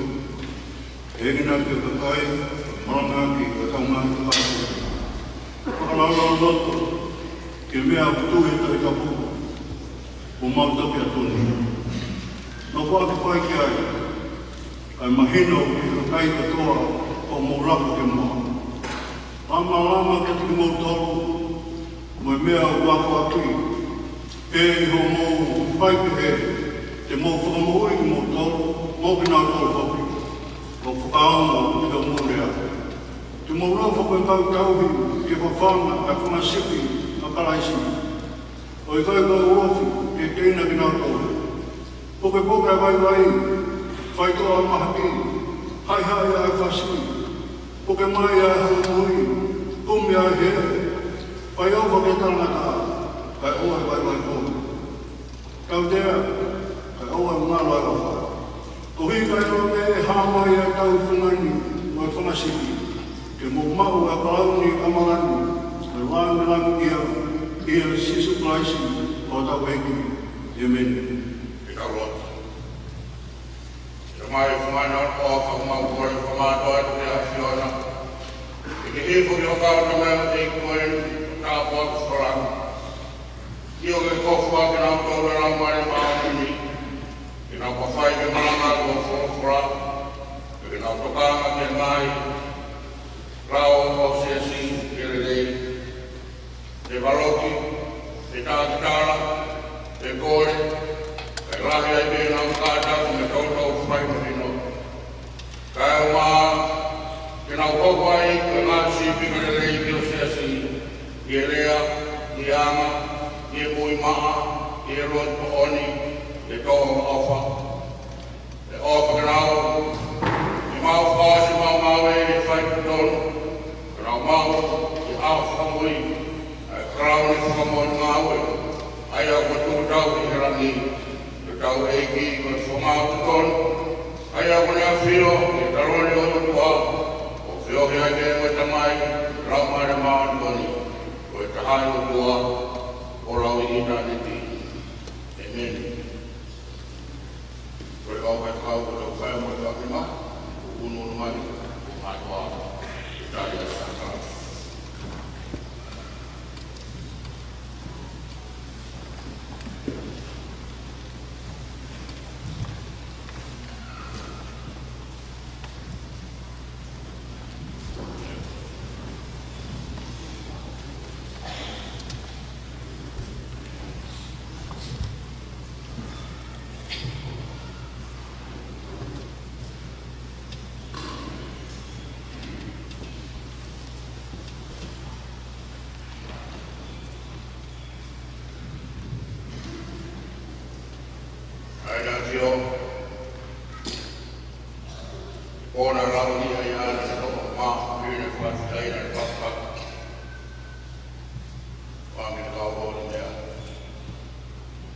ʻEiki naʻa ke kakai, malangaʻaki ʻa e kaungā kakai. Fakalaulauloto ki he meʻa ʻoku tuʻu he Tohi Tapu, ʻo mau toki ʻatuni. Nofo ʻaki fai ki ai ʻa e mahino ki he kakai kotoa ʻoku mou laka ke moa. Lamalama kiate kimoutolu mo e meʻa ʻoku akoʻaki, pea ʻi hoʻomou fai pehē, te mou fakamoʻui kimoutolu mo kinautolu foki, ʻo fakaongo ki hoʻomou lea. Te mou nofo ko e kau tauhi ke fafanga ʻa e fanga sipi ʻa Kalaisi, ʻo ʻikai ko e ulofi ke teina kinautolu. Pukepuke ʻa e vaivai, faitoʻo ʻa e mahaki, haʻihaʻi ʻa e fasi, puke mai ʻa e halamuhi, kumi ʻa e hē, fai ʻofa ki he tangata, kae ʻoua ʻe vaivai kovi. Tautea, kae ʻoua ʻe ngalo ʻa e ʻofa. Koeʻuhi kae ʻoua ke hā mai ʻa e tauhi fungani mo e fanga sipi, ke mou maʻu ʻa e kalauni ʻamalanga, ʻo e lāngilangiʻia, ʻia Sīsū Kalaisi, ko hotau ʻEiki. ʻĒmeni. Ke tau lotu. Mai fungana o ka mau kole fakamātoato ki he ʻAfiona. ʻEiki, hifo ki ho kau tamaioʻeiki ko eni, tāpuaki solanga. ʻIo, ke kofu ʻa kinautolu ʻe he Laumālie Māʻoniʻoni, ke nau ka fai ke malanga ʻa e folofola, ke nau tokanga ki he ngaahi lao ʻo e siasi ke lelei, ke valoki, ke takitala, ke kole, kae lahi ai pē ʻenau kātaki mo e toutou fakamahino. Kae ʻumaʻā ke nau hoko ai ko e ngaahi sīpinga lelei ki ho siasi, ʻi he lea, ʻi he anga, ʻi he muimaʻa, ʻi he loto tokoni, ʻi he tōʻonga ʻofa. ʻE ʻofa ke nau, ke mau fakaʻosi ʻemau ngāue ʻi he faitotonu, ke nau maʻu ʻi he ʻaho fakamui ʻa e kalauni fakamoʻoni ngāue, ʻa ia kuo tuku tau ʻi he langi, ʻe hotau ʻEiki ko e Fakamoʻui totonu, ʻa ia kuo ne ʻafio ʻi he taloni ʻo e ʻOtua, ʻo feohi ai pē mo e Tamai, Laumālie Māʻoniʻoni, ko e taha ʻOtua, ʻo lau ʻi ʻitāniti. ʻĒmeni. Ko e kau mai kau ko e kau mai mo e kau mai, ʻo unu unu mai, ʻo mātuʻa, ʻo tali ʻa e sākalamēniti. ʻAi na tio, ʻo na lau ni ai ana te toko ma, pine fati ai na papa. Wami kau ʻo ni mea,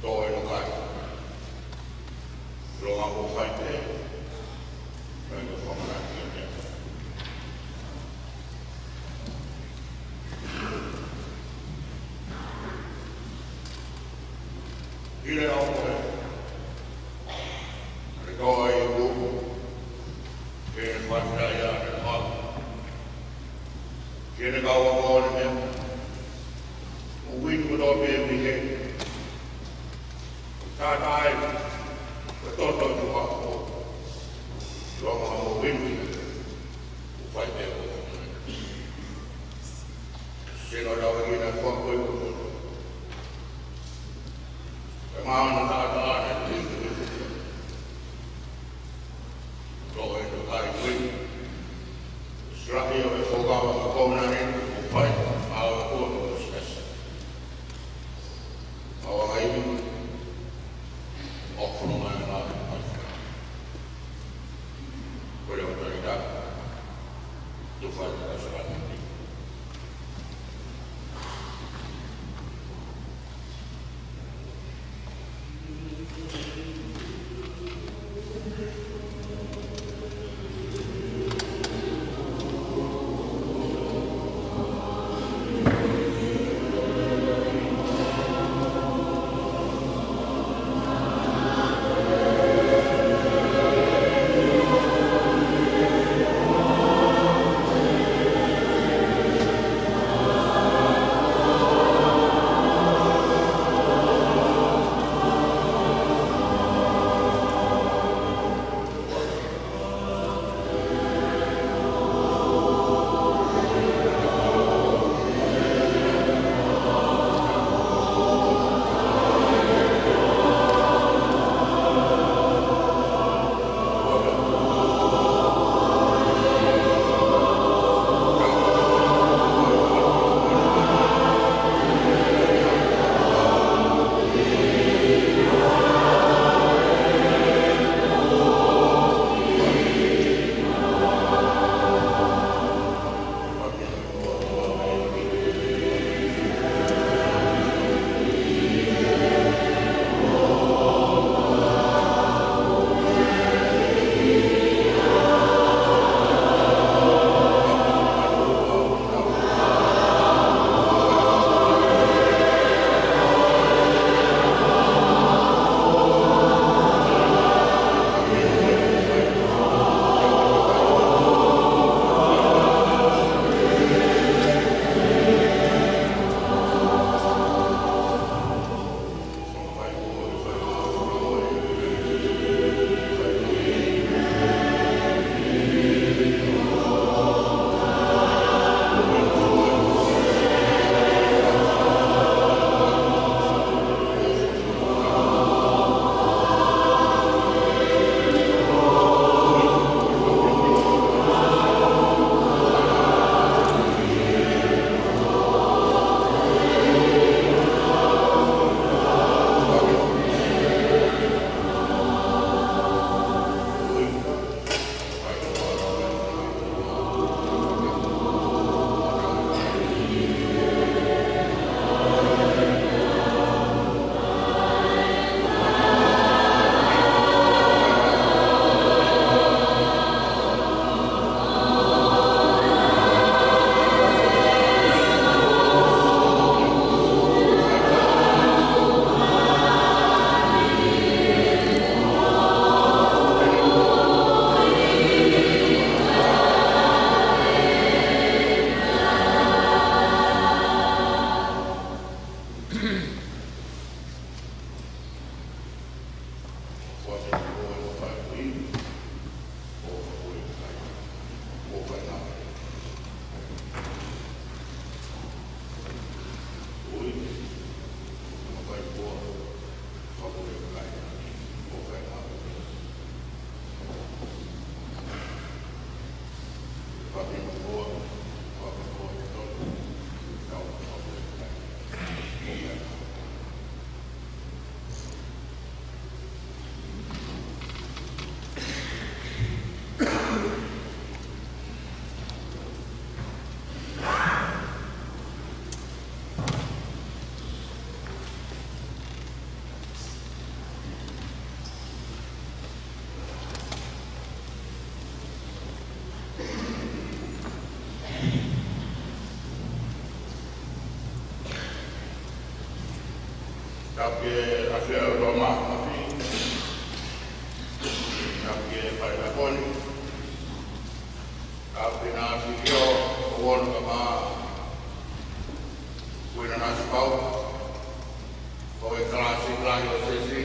tō e no kai. Lo ma ko fai te, kai ko fai na ki te. ʻIle au ko e. ʻAle kau ai ku. Ke ne fai ai ʻa e kau. Ke ne kau au ko e mea. ʻO wini ko tō pē mi he. Tātai. Ko tō tō tu a ko. Lo ma mo wini. ʻO fai pē ko. Sino lau e kina kua koi ko. E maana tātā ne tui tui tui. Ko e no kai tui. Sila ʻio e fōkava ko kona ne ko fai. Mau e kua ko siasi. Mau a ngai mi. ʻOku no mai ngai. Tapu ki he ʻafio ʻa e Loma Mafi. Tapu ki he Failakoni. Tapu ki he ʻafio ʻo Ono Kama. Kuina Nasipau. Ko e kalasi lahi ʻo e siasi.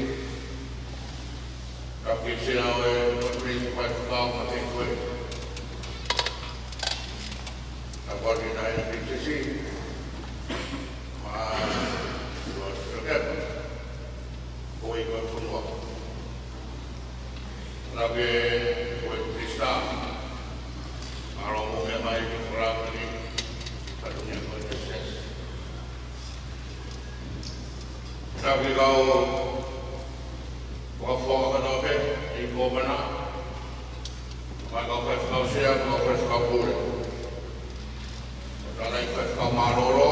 Tapu ki he sea ʻo e Konifelenisi Faifekau mo e High Court. Tapu ki he Taʻahine Pilinisesi. Mo e Sōsepepa. Ko e Ivi ʻo e fonua. Tapu ki he Minisitā. Mālō hoʻomou meʻa mai ki he fakaʻaho ni. Fatongia ko e siasi. Tapu ki he kau fakafofonga kotoa pē, ʻi he kōpana, mo e kau faifekau sea, mo e kau faifekau pule. Mo e kau faifekau mālōlō,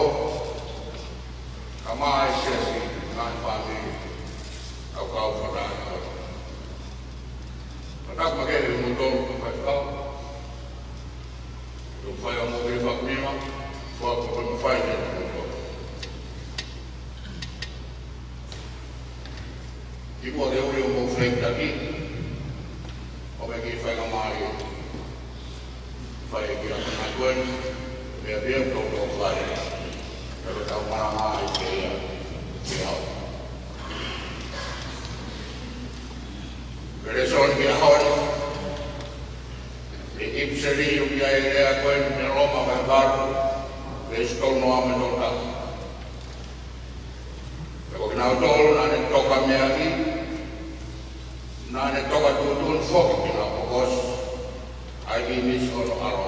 kae ʻumaʻā e siasi, mo e fāmili, kau kau fakafofonga. Tapu makehe kimoutolu kau faifekau. ʻOku fai ʻa e moʻui fakamima, fua ko e mafai ke tuku. Kimuʻa ke ui hoʻomou feitaki, ʻoua ʻe kiʻi fai ka mai. Fai ki he ʻamanaki ko eni, meʻa pē ʻoku tau fai. Pea tau malanga ai pē ia, ki au. Ko e lēsoni ki he ʻaho ni, ʻi he ʻipiseli ʻoku ʻi ai e lea ko eni mei Loma vahe valu, veesi tolu noa mo e tolu taha. Pea ko kinautolu naʻa ne toka meaʻi, naʻa ne toka tuʻutuʻuni foki kinautolu ʻoku ʻosi ʻa e ʻīmisi ʻo hono ʻAlo.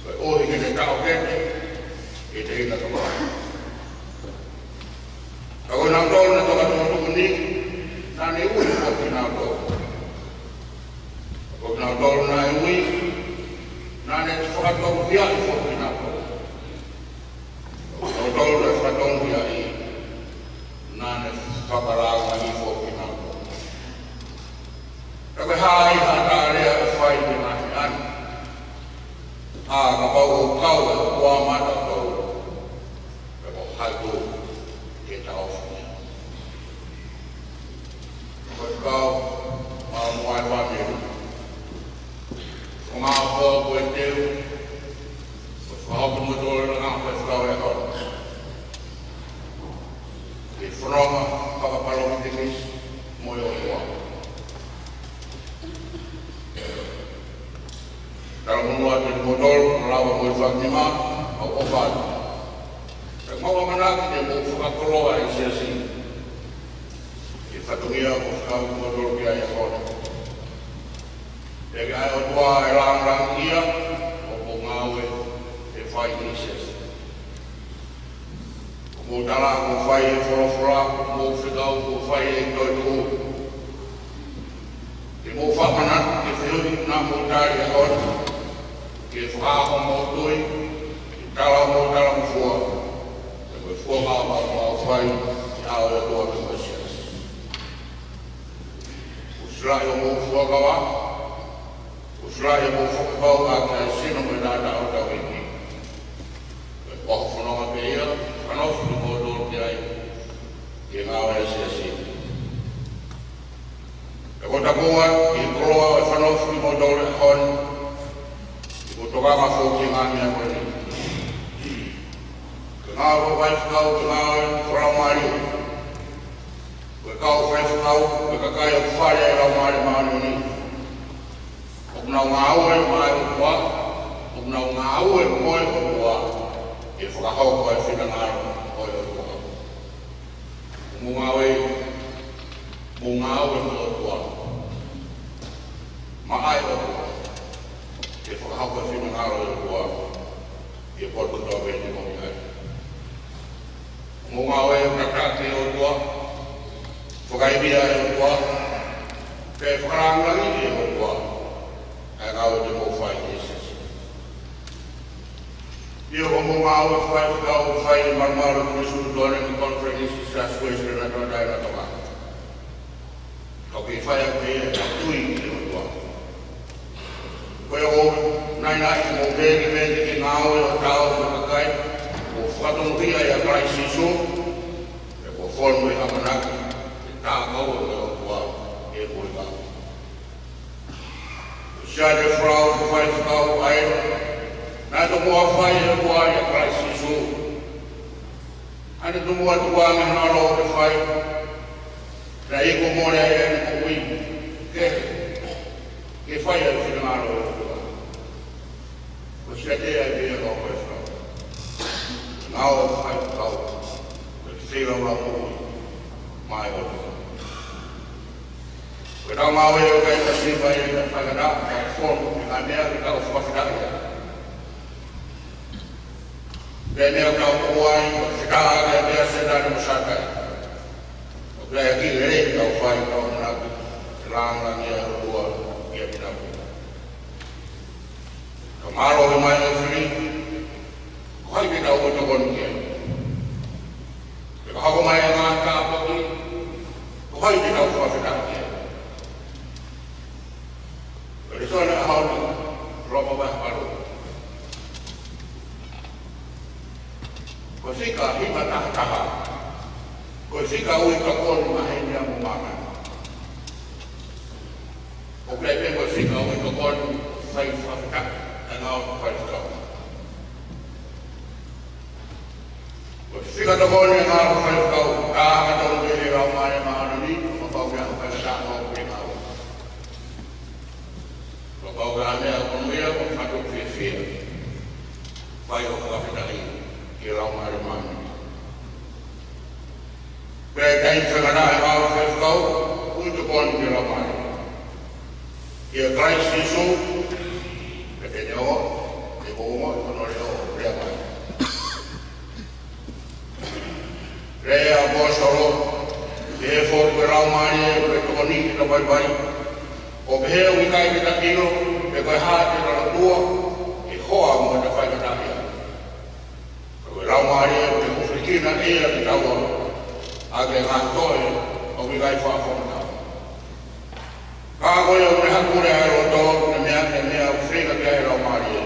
Koeʻuhi ke ne taʻokete, ʻi he teʻeki ke ne toka. Ka ko kinautolu naʻe toka tuʻutuʻuni, naʻa ne ui foki kinautolu. Ko kinautolu naʻe ui, naʻa ne fakatonuhiaʻi foki kinautolu. Ko kinautolu naʻe fakatonuhiaʻi, naʻa ne fakalāngilangiʻi foki kinautolu. Ka ko e hā ʻi ha taʻalea ʻe fai ki he ngaahi ʻaho ni? ʻA, kapau ʻoku kau e ʻOtua maʻatautolu, pea ko hai koā ke taʻofi ia? Ko e kau, mo e fāmili. Ko e ngaahi pō ko e teu, ko e fakahopo mo tole na ko e kau e kau. Ke fononga fakapalōmesi mo e ʻOtua. Talamonū atu kimoutolu, ʻo lava mo e fakamima, ʻo ʻofa atu. Pea mau ʻamanaki ke mou fakakoloa e siasi. Ki he fatongia ʻoku fekau kimoutolu ki ai he ʻaho ni. Pea ke ʻai ʻOtua e lāngilangi ia, ʻo mou ngāue, ʻe fai ʻi he siasi. ʻOku mou tala kuo fai e folofola, ʻoku mou fekau kuo fai e toetuʻu. Ke mou fakamanatu ki he fehuʻi naʻa mou tali he ʻaho ni, ki he fakaʻaho ʻo hoʻomou tui, ki he tala ʻo hoʻomou talangofua, pea mo e founga ʻoku mou fai, ʻi he ʻao ʻo e ʻOtua mo e siasi. Kuo silaʻi hoʻomou fuakava, kuo silaʻi hoʻomou fakakaukau ki he sino mo e taʻataʻa ʻo hotau ʻEiki. Ko e ʻaho fononga pē ia, ka nofo kimoutolu ki ai, ki he ngāue ʻa e siasi. Pea ko e tapu atu ki he koloa ʻo e fanongo kimoutolu he ʻaho ni, ʻi hoʻomou tokanga foki ki he ngaahi meʻa ko eni. Ko e ngāue ʻa e faifekau, ko e ngāue fakalaumālie. Ko e kau faifekau, ko e kakai ʻoku fale ʻa e Laumālie Māʻoniʻoni. ʻOku nau ngāue maʻa e ʻOtua, ʻoku nau ngāue mo e ʻOtua, ke fakahoko e finangalo ʻo e ʻOtua. ʻOku mou ngāue, mou ngāue mo e ʻOtua. Maʻa e ʻOtua, ke fakahoko e finangalo ʻo e ʻOtua, ʻi he potu kotoa pē te mou ʻi ai. Mou ngāue ʻo tataki e ʻOtua, fakaivia e ʻOtua, pea fakalāngilangiʻi e ʻOtua, ʻa e ngāue te mou fai ʻi he siasi. ʻIo, ko hoʻomou ngāue fakafaifekau, fai e malumalu ʻo e Siasi Utuʻi mo e Konifelenisi Siasi Uēsiliana Tauʻatāina ʻo Tonga. Ka ʻoku kei fai ʻaki pē ia ʻa e tui ki he ʻOtua. Ko ia ʻoku ou naʻinaʻi ke mou vete, vete ki he ngāue ʻo e tau mo e kakai, ʻo fakatonuhiaʻi ʻa Kalaisi Sīsū, pea ʻo Fonu ʻi he ʻamanaki, ʻe tākau ʻa e ʻOtua ʻi he moʻui. Ko Sione Flau, ko e faifekau ʻa ē naʻe tomuʻa fai ʻe he ʻOtua ʻia Kalaisi Sīsū. Naʻe tomuʻa tukuange hono ʻAlo ke fai, naʻe iku mole ai ʻene moʻui kehe ke fai ʻa e finangalo ʻo e ʻOtua. Ko Sione ia ʻa e meʻa ko e faifekau. Ngāue ʻa e faifekau ko e feilaulau moʻui maʻa e ʻOtua. Ko ʻetau ngāue ʻoku ʻikai ke siʻi fai ʻe he tangata, ka fonu ʻi he ngaahi meʻa ke tau fakafetaʻi ai. Pea meʻa ʻoku tau moʻua ai, ʻoku fetaʻaki ʻa e meʻa ʻa Sētane mo Sātai. ʻOku ʻikai ke lelei ke tau fai, tau ʻamanaki ke lāngilangiʻia ʻa e ʻOtua ʻiate kitautolu. Ka mālohi mai ʻa e fili, ko hai te tau ui tokoni ki ai? Pea ka hoko mai ʻa e ngaahi tāpuaki, ko hai te tau fakafetaʻi ki ai? Ko e lēsoni ʻo e ʻaho ni, Loma vahe valu. Ko e fika hima taha taha, ko e fika ui tokoni maʻa heni mo māmani. ʻOku ʻi ai pē mo e fika ui tokoni fai fakafetaʻi ʻa e ngāue ʻa e faifekau. Ko e fika tokoni ʻa e ngāue ʻa e faifekau, ka ka tau pehē ʻe he Laumālie Māʻoniʻoni, ʻoku pau ke ʻi ai ha faingataʻa ʻoku ke ngāue. ʻOku pau ke ʻi ai ha meʻa ʻoku ke ngāue, ʻoku ke fiefia. Fai hoʻo fakafetaʻi ki he Laumālie Māʻoniʻoni. Pea ʻi he taimi faingataʻa ʻa e ngāue ʻa e faifekau, ui tokoni ki he Laumālie. ʻIa Kalaisi Sīsū, pea te ne ʻomi, te ne ʻomi hono leʻo, lea mai. Lea ʻa e ʻaposetolo, pehē foki ko e Laumālie ko e tokoni ki heʻetau vaivai. ʻOku pehē ʻoku ʻikai ke ta ʻilo pe ko e hā te ta lotua, ʻe hoa mo ʻeta faingataʻaʻia. Ka ko e Laumālie ʻoku ne hūfekina ʻe ia kitaua ʻaki e ngaahi toʻe ʻoku ʻikai faʻa fakamatala. Ka ko ia ʻoku ne hakule ʻa e loto, ʻoku ne meʻa, ʻoku ne meʻa ʻoku feinga ki ai e Laumālie.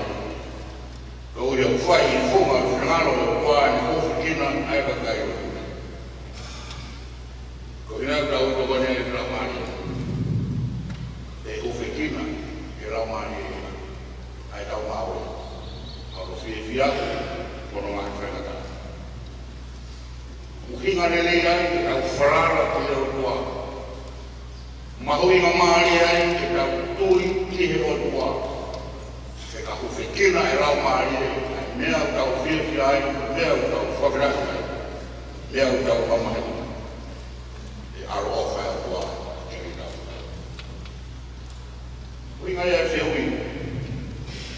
Koeʻuhi ʻoku fai ʻi he funga ʻo e finangalo ʻo e ʻOtua ʻene hūfekina ʻa e kakai ʻoku Ko e ʻuhinga ʻoku tau tokoni ai ki he Laumālie. ʻE hūfekina ʻe he Laumālie ʻa ʻetau ngāue. Ka ʻoku fiefia ʻa hono ngaahi faingataʻa. ʻUhinga lelei ai ke tau falala ki he ʻOtua. Mahuʻingamālie ai ke tau tui ki he ʻOtua. He ka hūfekina ʻe he Laumālie ʻa e meʻa ʻoku tau fiefia ai, meʻa ʻoku tau fakafetaʻi ai, meʻa ʻoku tau mamahiʻi, ʻe ʻaloʻofa ʻa e ʻOtua kiate kitautolu. ʻUhinga ia e fehuʻi,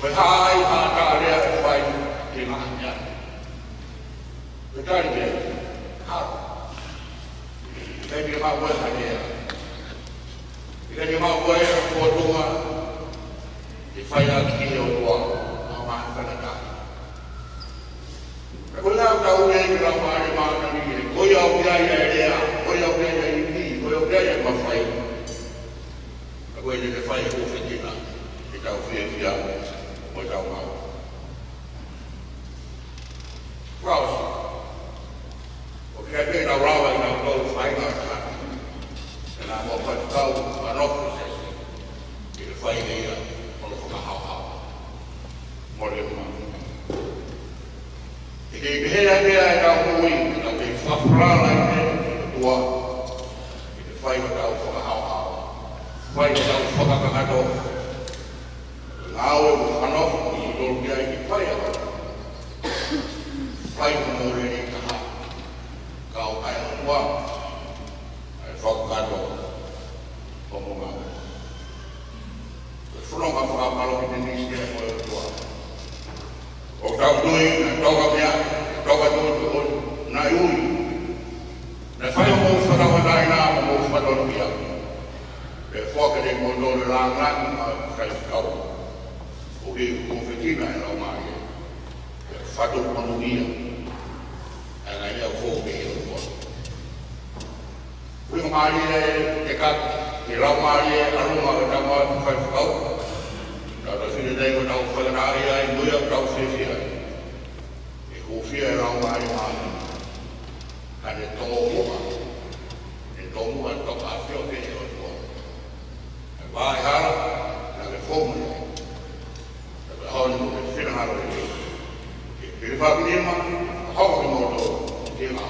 ko e hā ʻa e haʻa taʻalea ʻe fai ki he ngaahi meʻa ni? Ko e tali ki ai, ha. ʻIkai ke maʻu ʻe koe ha lea. ʻIkai ke maʻu ʻe koe ha fōtunga ke fai ʻaki ki he ʻOtua ʻa hoʻo ngaahi faingataʻa. Ka ko e ʻuhinga ʻoku tau ui ki he Laumālie Māʻoniʻoni, ko ia ʻoku ʻi ai ʻa e lea, ko ia ʻoku ʻi ai ʻa e ivi, ko ia ʻoku ʻi ai ʻa e mafai. Ka ko ia te ne fai e hūfekina, ke tau fiefia, mo ʻetau ngāue. Fakaʻosi. ʻOku ʻikai pē ke tau lava ʻe kitautolu ʻo fai ha meʻa. Pea naʻa mo e faifekau, ʻa e nofo sesi. Ke fai ʻe ia, hono fakahaohaoa. Mole ma. ʻE kei pehē ʻa e meʻa ʻi heʻetau moʻui, ke tau kei fakafalala ai pē ki he ʻOtua. Ke fai hotau fakahaohaoa. Fai hotau fakakakato. Ngāue mo fakanofo kitautolu ki ai ke fai ʻa e fai mo e lelei taha. Ka ʻoku ʻi ai ʻa e ʻOtua, ʻa e fakakakato ʻo hoʻo ngāue. Ko e fononga fakapalōmesi eni ia mo e ʻOtua. ʻOku tau tui, naʻe toka meʻa, toka tuʻutuʻuni, naʻe ui. Naʻe fai hoʻomou fakatauʻatāina, hoʻomou fakatonuhia. Pea foaki kiate kimoutolu e lāngilangi mo e faifekau. Koeʻuhi ko e hūfekina ʻa e Laumālie. Pea fatu monūʻia. ʻA e ngaahi meʻa ʻoku fou mei he ʻOtua. Ko e mālie e kaki, ko e laumālie ʻa e ʻalunga ʻo ʻetau ngāue fakafaifekau. Tau tau fine nei ko ʻetau faingataʻaʻia ai, mo ia ʻoku tau fiefia ai. ʻE hūfia e Laumālie Māʻoniʻoni. Ka ne tō muʻa. Vaʻa hala, naʻa ke fou mai ai. Naʻa ke hao ni mo ke finangalo ʻEiki. Ke pili fakinima, hao ki moto, ke ngā.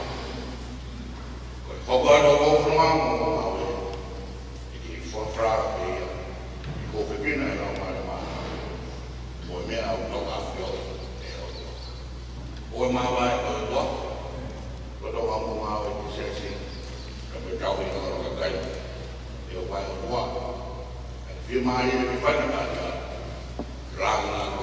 Ko e hoko atu ʻo fononga mo ngāue. ʻI he fafara ʻe ia. ʻI ko fekina e lau male mā. Mo e meʻa ʻoku tau afio ʻe ʻOtua. ʻO e māvae ʻo e ʻOtua. Ko tau amo ngāue ki sesi. Ka me tau i ngaro kakai. ʻE ʻo vai ʻOtua. ʻE fie mālie ke fai na kātia. Rākana